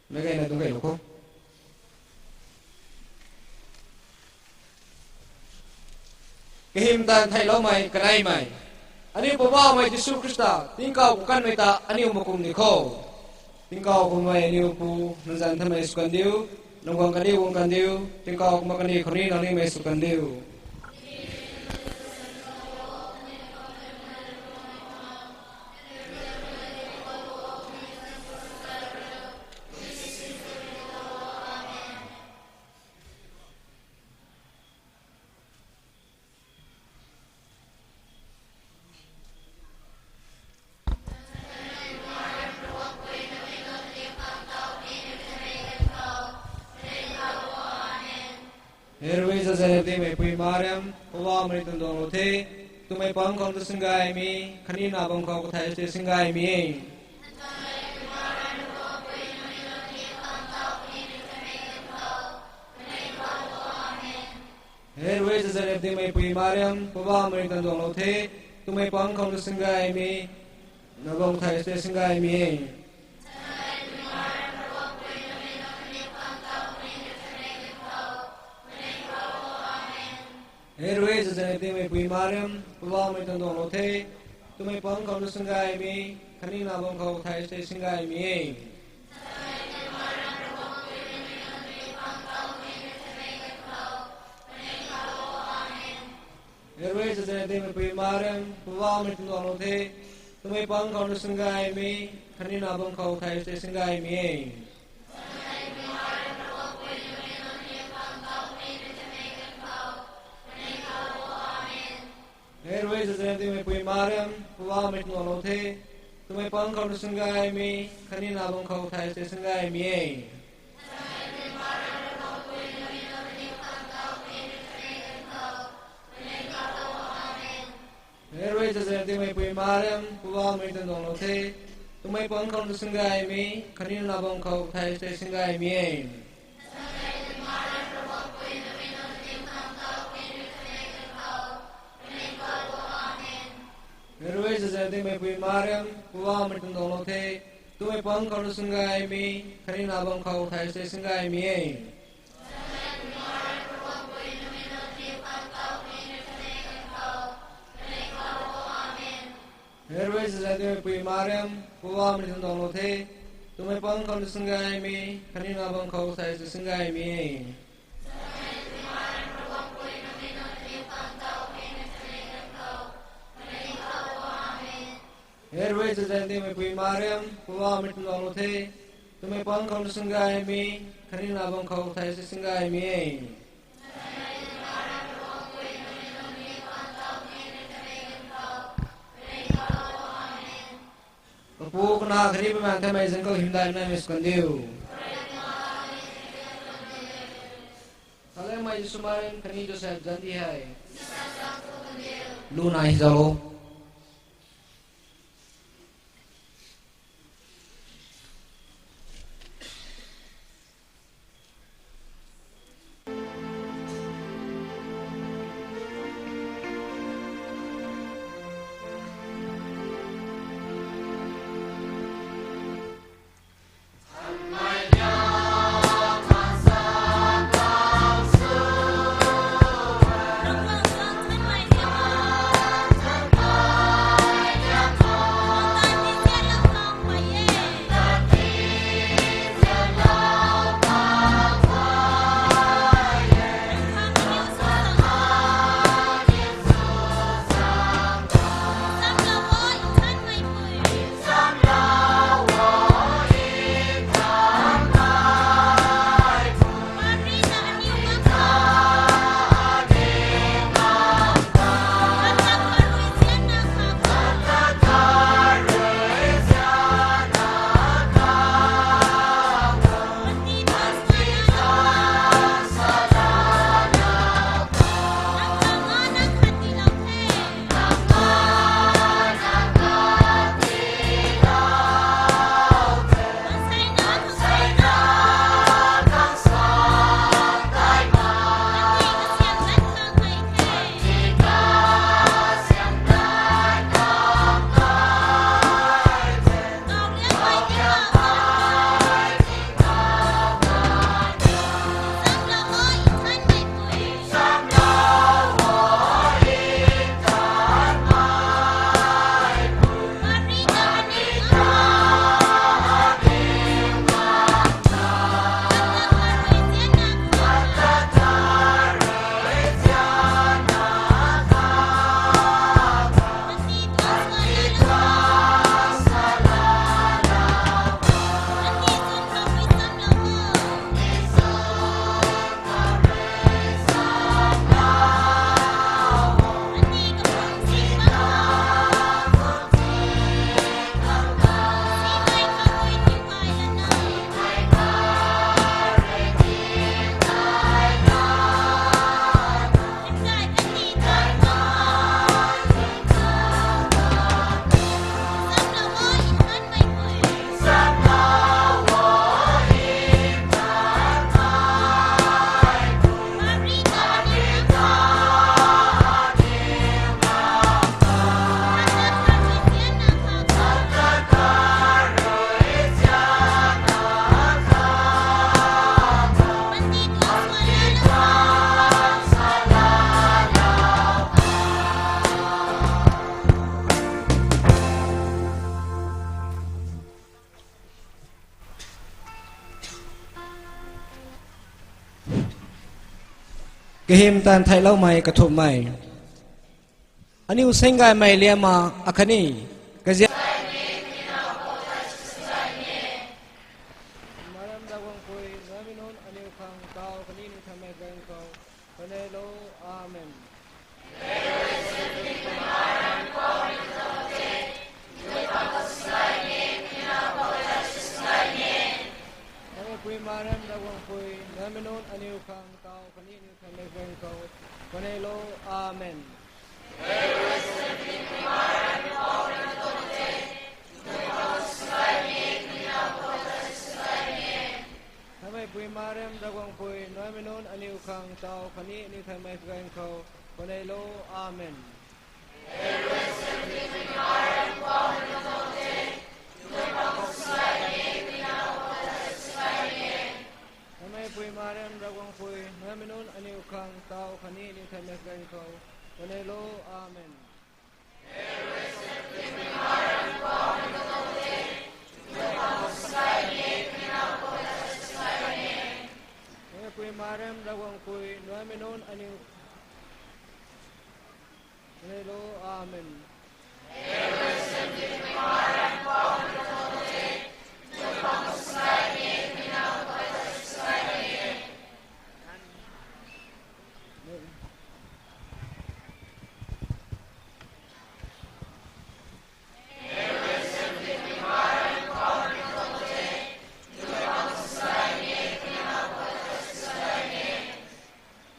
Meic gayna dungc gaylou kho. Kahym tan theihloumei kaneimei, aniu Poubauhmei Jisu Khrista tingkauh khou kanmei ta aniu makum di kho. Tingkauh khou mei aniu Pu, nang zanc thanmei sw kandiu, nang guang kaniw guang kandiu, tingkauh kumna kaniw khou ni nang nimei sw kandiu. He rui zazanepdingmeipui Mariam, Poubauhmei tuang duanglou the, twmei pang khou tu singgaymei, khatni na bam khou kathai tei singgaymei e. He rui zazanepdingmeipui Mariam, Poubauhmei tuang duanglou the, twmei pang khou tu singgaymei, na bam kathai tei singgaymei e. He rui zazanepdingmeipui Mariam, Poubauhmei tuang duanglou the, twmei pang khou tu singgaymei, khatni na bam khou kathai tei singgaymei e. Zan dingmeipui Mariam, Poubauhmei tuang duanglou the. Twmei pang khou na singgaymei, khatni na bam khou thai sw tei singgaymei e. Hei rui zan dingmeipui Mariam, Poubauhmei tuang duanglou the. Twmei pang khou na singgaymei, khatni na bam khou thai sw tei singgaymei e. Hei rui zan dingmeipui Mariam, Poubauhmei tuang duanglou the. Twmei pang khou na singgaymei, khatni na bam khou thai sw tei singgaymei e. Hei rui zan dingmeipui Mariam, Poubauhmei tuang duanglou the. Twmei pang khou na singgaymei, khatni na bam khou thai sw tei singgaymei e. Hei rui zan dingmeipui Mariam, Poubauhmei tuang duanglou the. Twmei pang khou na singgaymei, khatni na bam khou thai sw tei singgaymei e. Hei rui zan dingmeipui Mariam, Poubauhmei tuang duanglou the. Twmei pang khou na singgaymei, khatni na bam khou thai sw tei singgaymei e. Kapu, Kanac khatni Bumaengh Nthanmei zanc khou hymdaihmei naimei sw kandiu. Salengmei Jisu, Mariam khatni Joseph zanc di hei luna hei zauclou. Kahym tan theihloumei kathumhmei. Aniu saenggaymei liamma akhatni kazia Marem Ravguangc pui, naimei nunc aniu khang taw khatni aniu thaymei gaeng khou, khuanei lo. Amen. Naimei pui Marem Ravguangc pui, naimei nunc aniu khang taw khatni aniu thaymei gaeng khou, khuanei lo. Amen. Thaymei pui Marem Ravguangc pui, naimei nunc aniu khang taw khatni aniu thaymei gaeng khou, khuanei lo. Amen. Thaymei pui Marem Ravguangc pui, naimei nunc aniu khang taw khatni aniu thaymei gaeng khou, khuanei lo. Amen. Thaymei pui Marem Ravguangc pui, naimei nunc aniu, khuanei lo. Amen.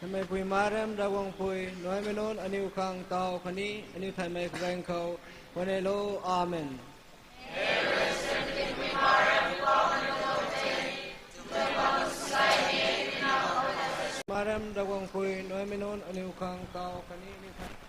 Thaymei pui Marem Ravguangc pui, naimei nunc aniu khang taw khatni aniu thaymei gaeng khou, khuanei lo. Amen. Marem Ravguangc pui, naimei nunc aniu khang taw khatni aniu thaymei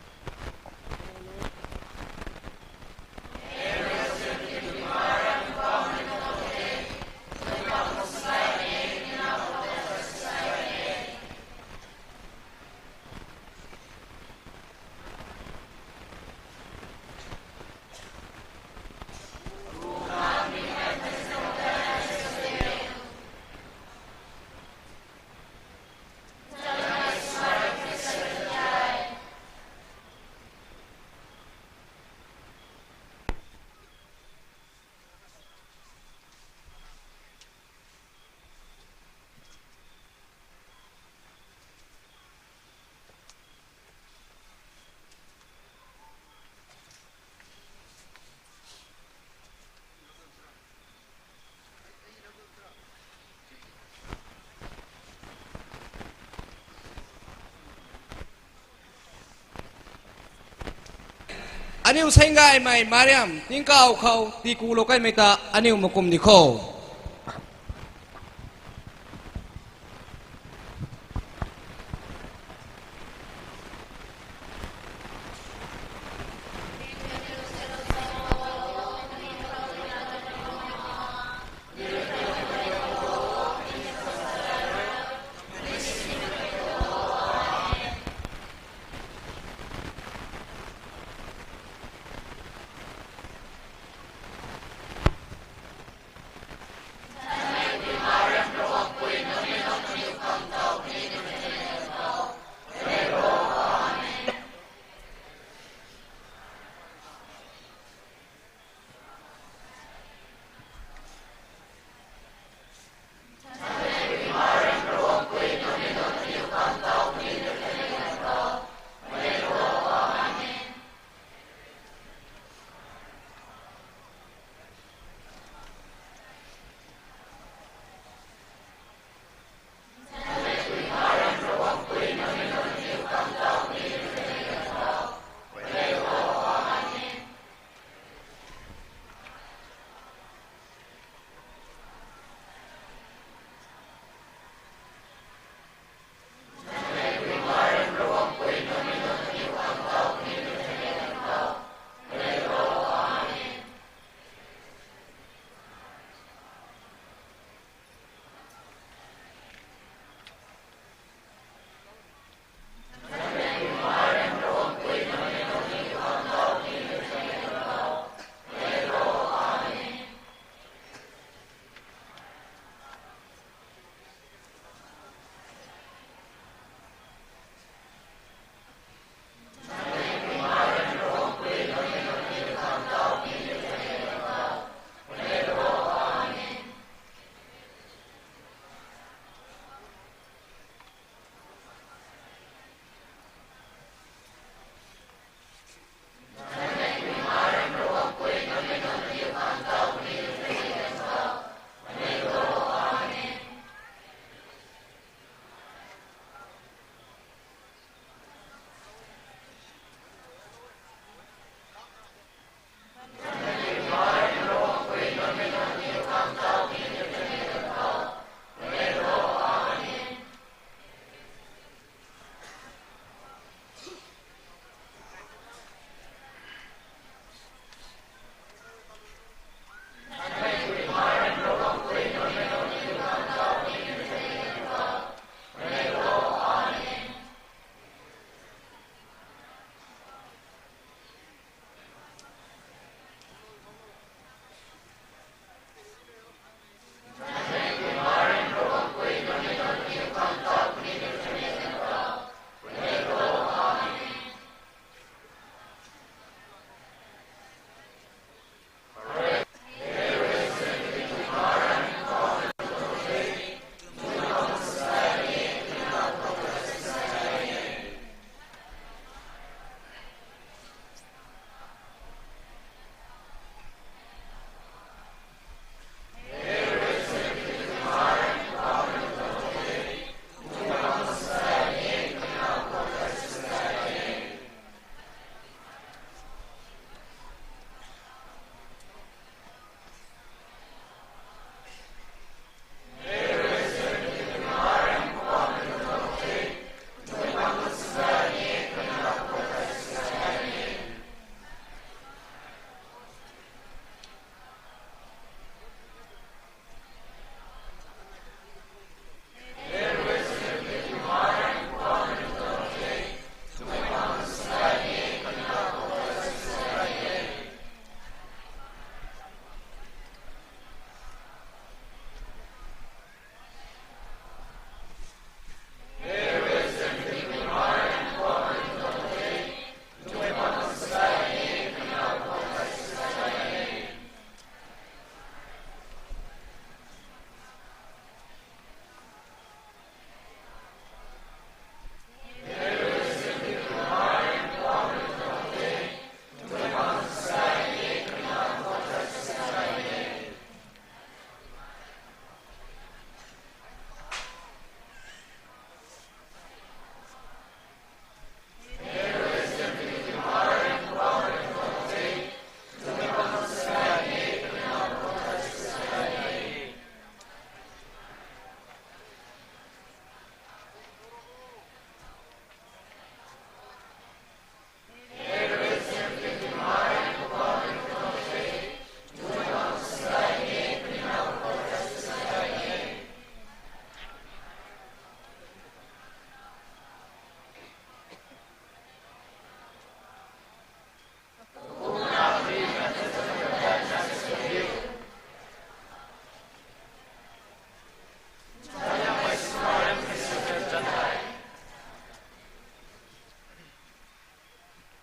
Aniu saenggaymei Mariam tingkauh khou tiikulou kanmei ta aniu makum di kho.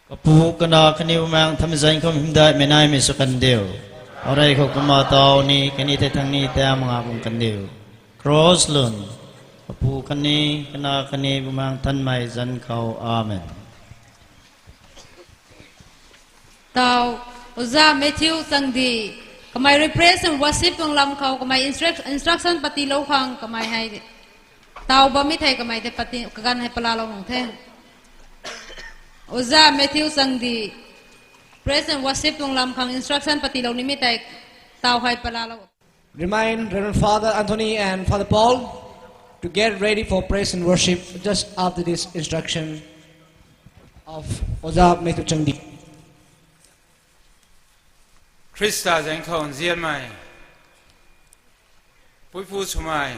Kapu, Kanac khatni Bumaengh Nthanmei zanc khou hymdaihmei naimei sw kandiu. Arey khou kumna taw ni, khatni thei thangc ni ta manga bam kandiu. Cross lun. Kapu khatni, Kanac khatni Bumaengh Nthanmei zanc khou. Amen. Taw, Oja Matthew Changdi, kamei rui praise and worship tuang lam khou kamei instruct-, instruction patilou khang kamei hei. Taw bammei thei kamei tei pati, kaganv hei palalou nung the. Oja Matthew Changdi, praise and worship tuang lam khang instruction patilou nimei tei taw hei palalou. Remind Reverend Father Anthony and Father Paul to get ready for praise and worship just after this instruction of Oja Matthew Changdi. Khrista zaeng khou nzianmei, puipu swmei,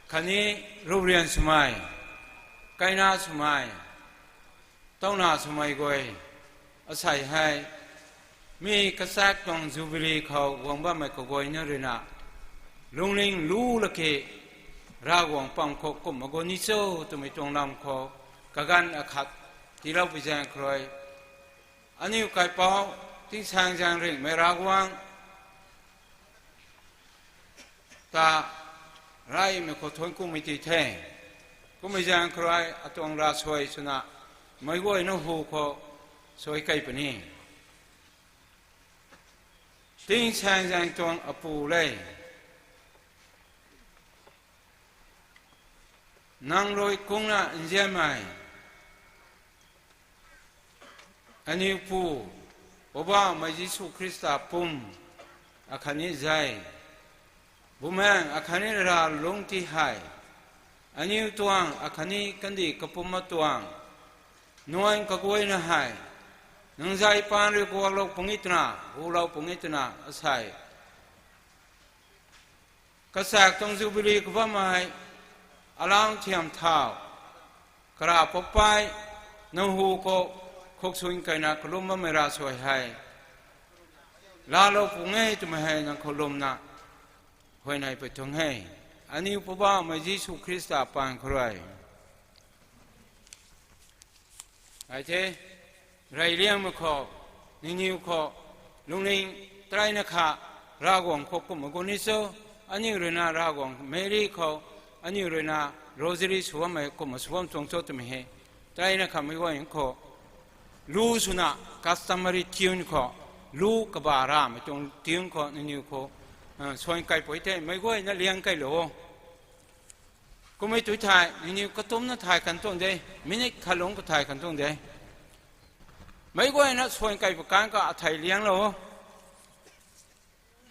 khatni ruprian swmei, kaina swmei, tauna swmei guay, asei hei, mi kachak tuang Jubilee khou guang bammei kaguayna ruina, lungning lu laki, Ravguangc pam khou kumna guang ni cho twmei tuang lam khou, kaganv akhat tiiloupui zaeng khou rui, aniu kaipouc, tingsaengzaeng ringhmei Ravguangc ta, reymei khou thuanc kumei ti the. Kummei zaeng khou rui atuang ravsuai swna, meic guayna hu khou suai kei puni. Tingsaengzaeng tuang Apu le, nang rui kungna nzianmei, aniu Pu, Poubauhmei Jisu Khrista pum, akhatni zei, Bumaengh akhatni Rav lungc ti hei, aniu tuang akhatni kandih kapumc tuang, nuan kaguayna hei, nang zei paan rui guaklou puni twna, hulou puni twna asei, kachak tuang Jubilee khou bammei, alau thiam thau, kara poupei, nang hu khou, khuksuan kaina kalum bammei ravsuai hei, laalou puni e twmei hei nang khou lwmna, huayney pui tuang e. Aniu Poubauhmei Jisu Khrista paan khou rui. Ai the, reyliangmei khou, nangniw khou, lungning tareina kha, Ravguangc khou kumna guang ni cho, aniu ruina Ravguangc Meri khou, aniu ruina Rosary sw bammei kumna sw bam tuang cho twmei hei, tareina kha meic guayna khou, lu swna customary tune khou, lu kaba ramei tuang tune khou nangniw khou, suan kaipui the, meic guayna liang keylou o. Kummei tu thei, nangniw katumcna thay kan tuang de, minute khat lungc kathay kan tuang de. Meic guayna suan kei pw kan ka athei lianglou.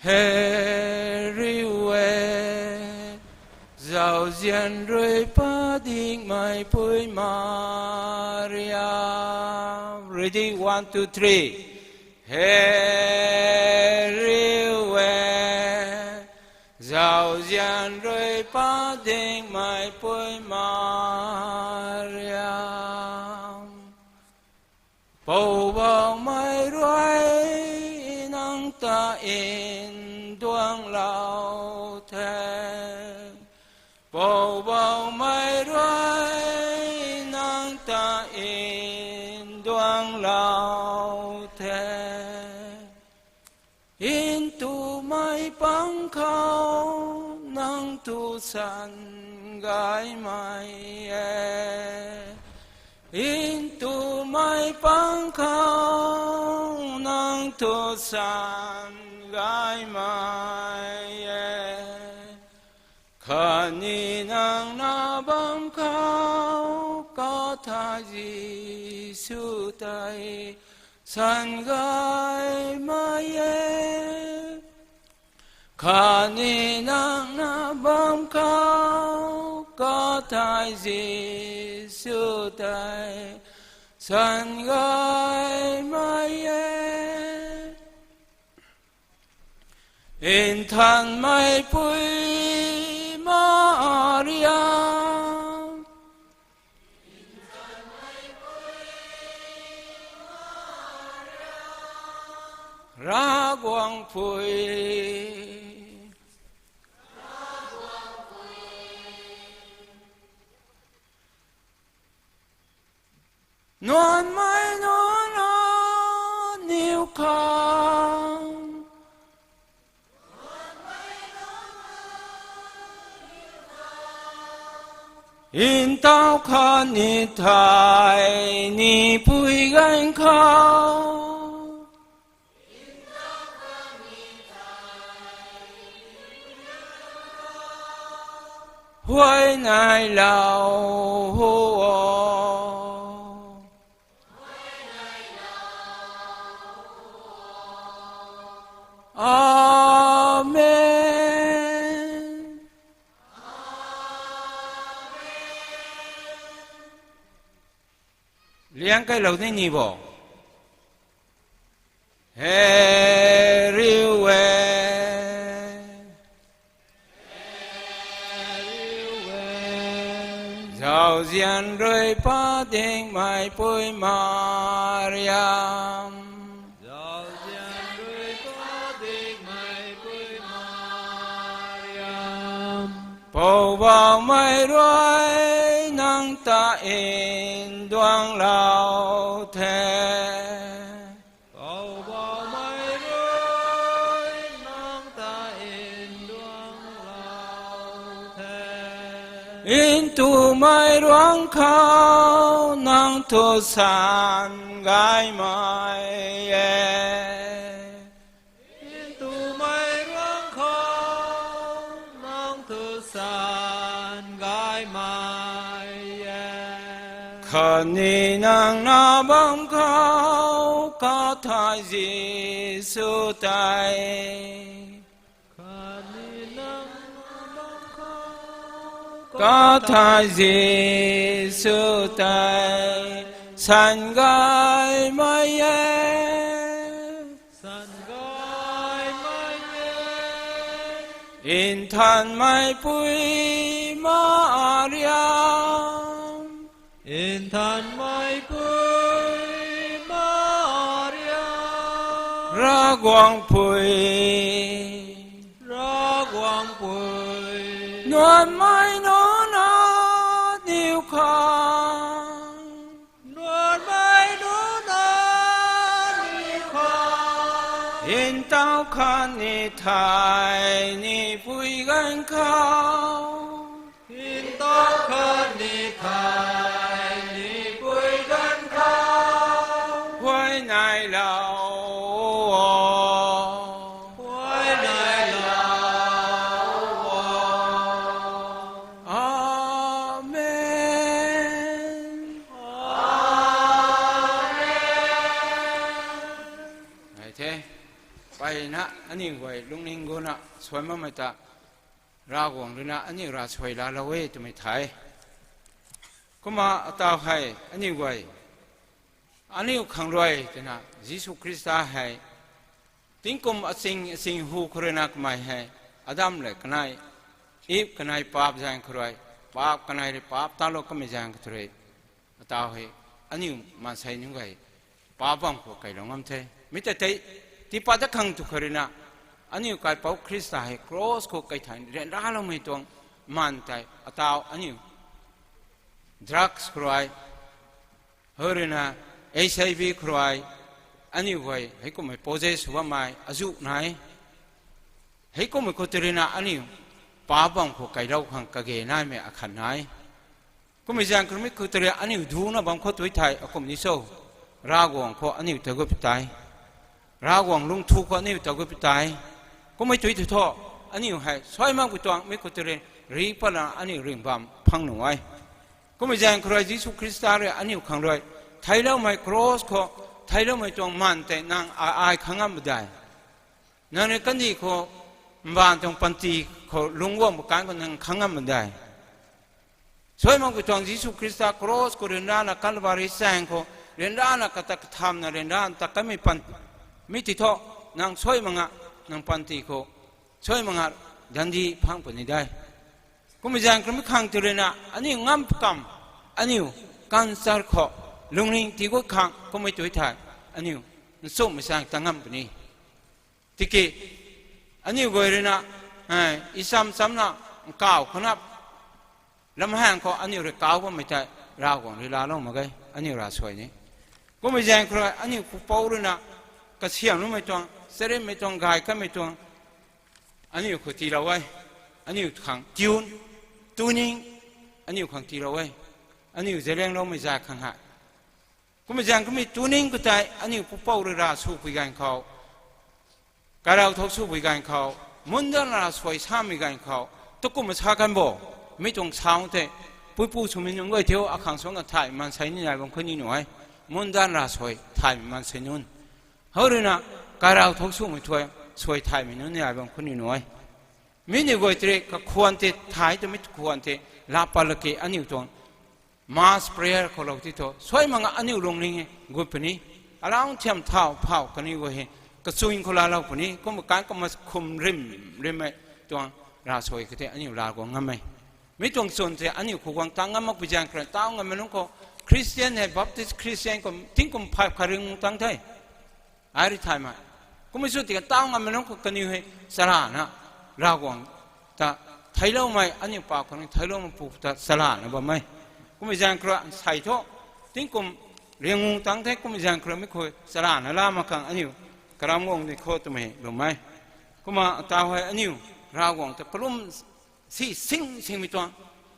He riu e, zauzian rui padikmeipui Maria. Ready, one, two, three. He riu e, zauzian rui padikmeipui Maria. Poubauhmei rui nang ta nduanglou the. Poubauhmei rui nang ta nduanglou the. Ntumei pang khou nang tu san gaymei e. Ntumei pang khou nang tu san gaymei e. Khatni nang na bam khou kathay Jisu tei san gaymei e. Khatni nang na bam khou kathay Jisu tei san gaymei e. Nthanmeipui Maria, Ravguangc pui. Nuanmei nunc aniu khang, ntaw khatni thei ni pui ganv khou, huayneylou o. Amen. Liang kailou ni ni bo. Hei riu e, zauzian rui padikmei pui Mariam, Poubauhmei rui nang ta nduanglou the. Poubauhmei rui nang ta nduanglou the. Ntumei ruang khou nang thu san gaymei e. Ntumei ruang khou nang thu san gaymei e. Khatni nang na bam khou Kathai Jisu tei, Kathai Jisu tei san gaymei e. Nthanmei pui Mariam, Nthanmei pui Mariam, Ravguangc pui, Ravguangc pui, nuanmei nunc aniu khang, nuanmei nunc aniu khang, ntaw khatni thei ni pui ganv khou, ntaw khatni thei ni pui ganv khou, huayneylou o, huayneylou o. Amen. Nai the, mpeyna aniu guay lungning guna suai makmei ta, Ravguangc ruina aniu ravsuai laalou e twmei the. Kumna ataw hei aniu guay, aniu khang rui twna Jisu Khrista hei tingkum aching aching hu khou ruina kamei hei, Adam lev kanei, Iv kanei paap zaeng khou rui, paap kanei rui paap talou kamei zaeng khou rui, ataw hei aniu maansei nunc guay paap bam khou kailou ngam the. Mi tei tei, tiipat dat khang tu khou ruina, aniu kaipouc Khrista hei cross khou kaithai ryanraloumei tuang maan tei ataw aniu drugs khou rui, hei ruina H I V khou rui, aniu guay heikumhmei possess sw bammei azuh nai. Heikumhmei khou tei ruina aniu paap bam khou kailou khang kage naimei akhat nai. Kummei zaeng khou rui mi khou tei rui aniu duna bam khou tu thei akum ni cho, Ravguangc khou aniu ta gut pu tei, Ravguangc lungthu khou aniu ta gut pu tei. Kummei tu thu thu, aniu hei suai makpui tuang mi khou tei rui ri patna aniu ringh bam phang nuh e. Kummei zaeng khou rui Jisu Khrista rui aniu khang rui theicloumei cross khou, theicloumei tuang maan tei nang ai, ai khang ngam pu de. Nang rui kandih khou, mbaanv tuang panty khou lungc guang pu kan khou nang khang ngam pu de. Suai makpui tuang Jisu Khrista cross khou ryanrana Calvary chaeng khou ryanrana kata kathamna ryanrana ta kanmei pan, mi ti thu, nang suai mak nga, nang panty khou suai mak nga, dandi phang puni de. Kummei zaeng khou rui mi khang tei ruina aniu ngam pu kamv, aniu cancer khou lungning tii gut khang kummei tu thei, aniu nchumhmei chaeng ta ngam puni. Tiki aniu guay ruina, eh, i cham chamna, nkauh khou na, lamhaeng khou aniu rui kauc bammei tei Ravguangc rui laalou mak ge. aniu ravsuai ni. Kummei zaeng khou rui aniu pupouc rui na kasiamhloumei tuang, charynmei tuang, gay kanmei tuang, aniu khou tiilou e. Aniu khang tune, tuning, aniu khang tiilou e. Aniu zeliangloumei zay khang hei. Kummei zaeng kummei tuning khou tei aniu pupouc rui ravsw pui ganv khou, kairaw thou sw pui ganv khou, mundan ravsuai samei ganv khou, tu kumna sa kan bo, mi tuang sound tei, puipu swmei nunc guay thiu, akhang suang a thay maansei ni nai bam khou ni nuh e. Mundan ravsuai thaymei maansei nunc, hou rui na, kairaw thou swmei thuai, suai thaymei nunc ni nai bam khou ni nuh e. Mi ni guay tei kakhwan tei thay twmei kakhwan tei, laa pat laki aniu tuang mass prayer khou lou ti thu, suai mak nga aniu lungning e, gut puni. Alau thiam thau phau kaniw guay hei, kachun khou laalou puni, kumna kan kumna khum rim, rimmei tuang ravsuai khou tei aniu laa guang ngam e. Mi tuang chwn tei aniu khou guang tang ngam makpui zaeng khou rui, taw ngammei nunc khou, Christian hei, Baptist Christian khou, tingkum phay khat ring tang the. Ai rui thaymei. Kummei sw tiki taw ngammei nunc khou kaniw hei, chalana, Ravguangc ta, theicloumei, aniu pau khang theicloumei pu ta chalana bam e. Kummei zaeng khou rui nsei thu, tingkum riang ngu tang the, kummei zaeng khou rui mi khou chalana laa mak khang aniu, karam guang di khou twmei lwm e. Kumna taw hei aniu, Ravguangc ta kalum si sing singmei tuang,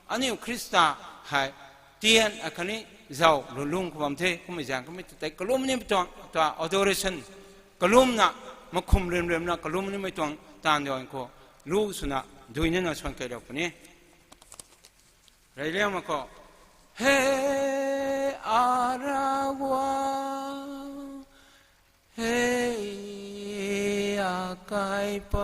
aniu Khrista hei, tian akhatni zau lulung khou bam the, kummei zaeng kummei tei kalum nimei tuang, ta adoration, kalumna, makhum rim rimna kalum nimei tuang, taanv duan khou, lu swna, duinana suan keylou puni. Reyliangmei khou, He, a Ravguangc, He, akaipouc,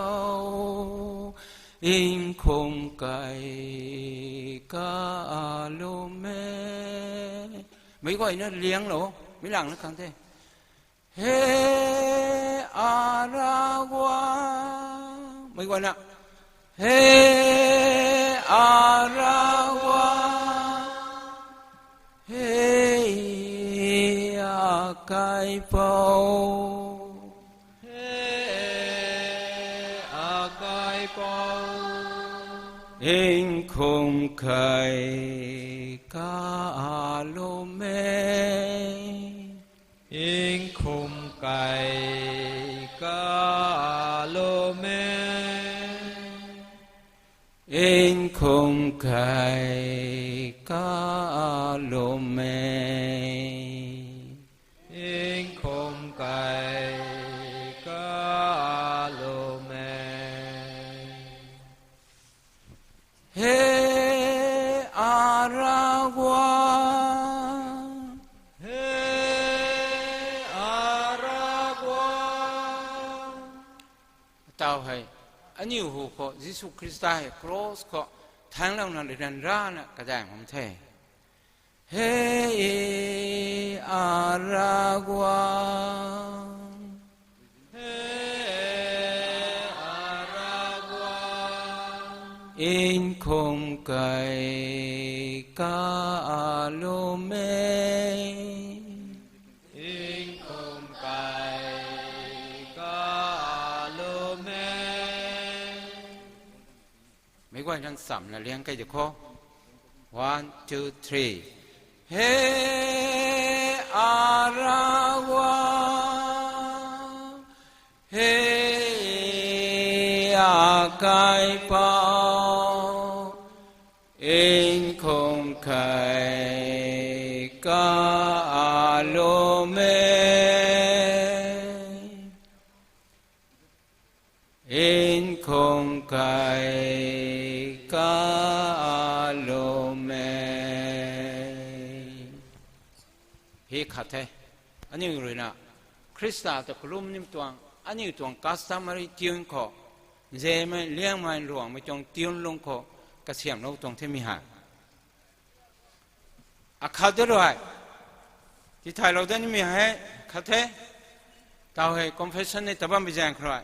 nkhum kai kalum e. Meic guayna lianglou, mi langna khang the. He, a Ravguangc. Meic guayna. He, a Ravguangc. He, akaipouc. He, akaipouc. Nkhum kai kalum e. Nkhum kai kalum e. Nkhum kai kalum e. Nkhum kai kalum e. He, a Ravguangc. He, a Ravguangc. Taw hei, aniu hu khou Jisu Khrista hei cross khou thaenglouna ryanrana kadaeng bam the. He, a Ravguangc. He, a Ravguangc. Nkhum kai kalum e. Nkhum kai kalum e. Meic guay nang chamna liang kei di khou. One, two, three. He, a Ravguangc. He, akaipouc. Nkhum kai kalum e. Nkhum kai kalum e. Hei khat the. Aniu rui na, Khrista ta kalum nim tuang, aniu tuang customary tune khou, nzemei, liangmei, ruangmei tuang tune lung khou, kasiamhlou tuang themei hei. Akhat de rui. Tithaylou dat nimei hei, khat the. Taw hei confession ni ta bammei zaeng khou rui.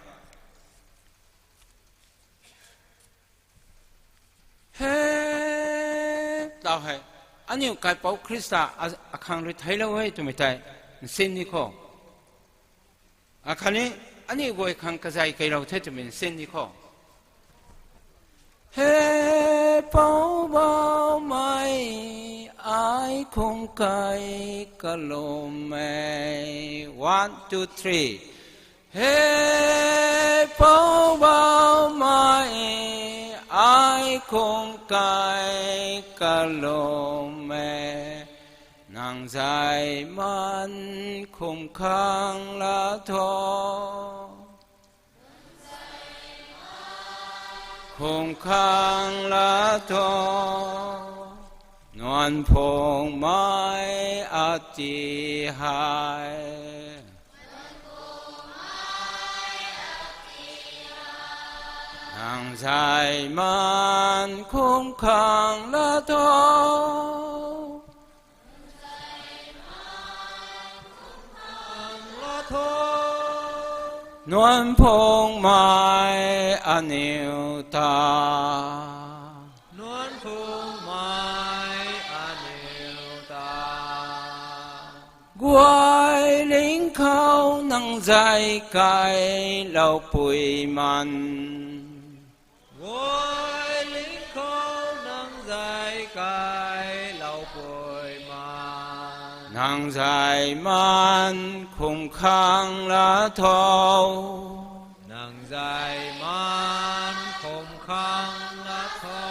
He, taw hei. Aniu kaipouc Khrista a-, akhang rui theiclou e twmei tei, nsin ni khou. Akhatni, aniu guay khang kazei keylou the twmei nsin ni khou. He Poubauhmei, ai Ai khum kai kalum e. One, two, three. He Poubauhmei, ai khum kai kalum e. Nang zay man khum khang la tho. Khum khang la tho. Nuan phungmei ati hei. Nang zay man khum khang la tho. Nuan phungmei aniw ta. Nuan phungmei aniw ta. Guay ling khou nang zay kai lou pui man. Guay ling khou nang zay kai lou pui man. Nang zay man khum khang la tho. Nang zay man khum khang la tho.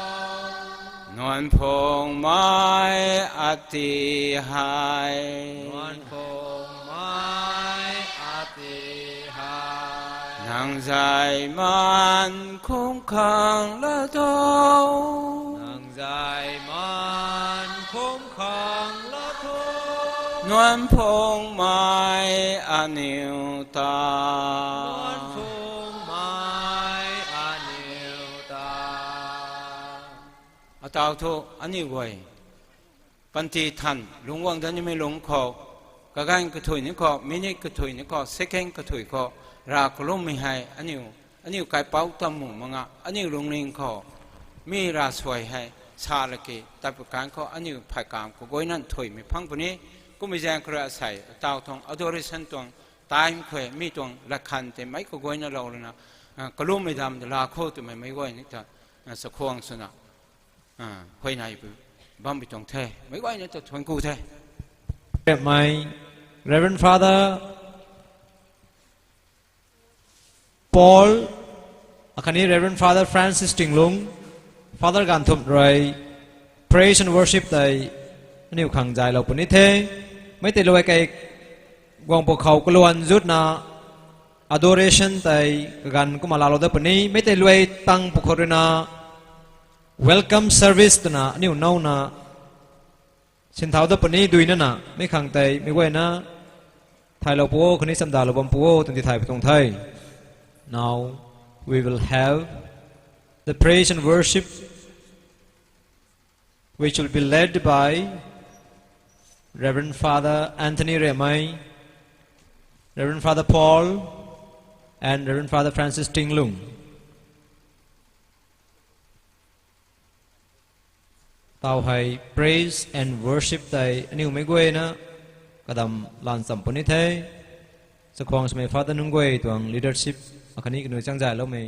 Nuan phungmei ati hei. Nuan phungmei ati hei. Nang zay man khum khang la tho. Nang zay man khum khang la tho. Nuan phungmei aniw ta. Nuan phungmei aniw ta. Ataw thu aniu guay panty than lungc guang dat nimei lungc khou, kaganv kathuic ni khou, minute kathuic ni khou, second kathuic khou, Rav kalummei hei aniu, aniu kaipouc ta mu mak nga, aniu lungning khou, mi ravsuai hei sa laki, tat pwkanv khou aniu phay kamv kaguayna nthuihmei phang puni, kummei zaeng khou rui asei, ataw tuang adoration tuang time khou mi tuang lat khan tei meic kaguayna lou lana, kalummei dam ta la khou twmei meic guay ni ta, chakhwang swna, huayney bampui tuang the, meic guay ni ta thuanc ku the. Mei, Reverend Father Paul, akhatni Reverend Father Francis Tinglung, Father Ganthumh rui praise and worship tei aniu khang zaylou puni the. Mei tei luai kei guang pwkhou kaluan zutna adoration tei kaganv kumna laalou dat puni. Mei tei luai tang pwkhou ruina welcome service twna aniu nowna sinthau dat puni duinana, mei khang tei meic guayna thaylou pu o, khatni chamdalou bam pu o twna tithay pu tuang the. Now we will have the praise and worship, which will be led by Reverend Father Anthony Remei, Reverend Father Paul, and Reverend Father Francis Tinglung. Tau hei praise and worship tei aniu meic guayna kadam laancham puni the. Chakhwang swmei Father nunc guay tuang leadership akhatni kaniw changzayloumei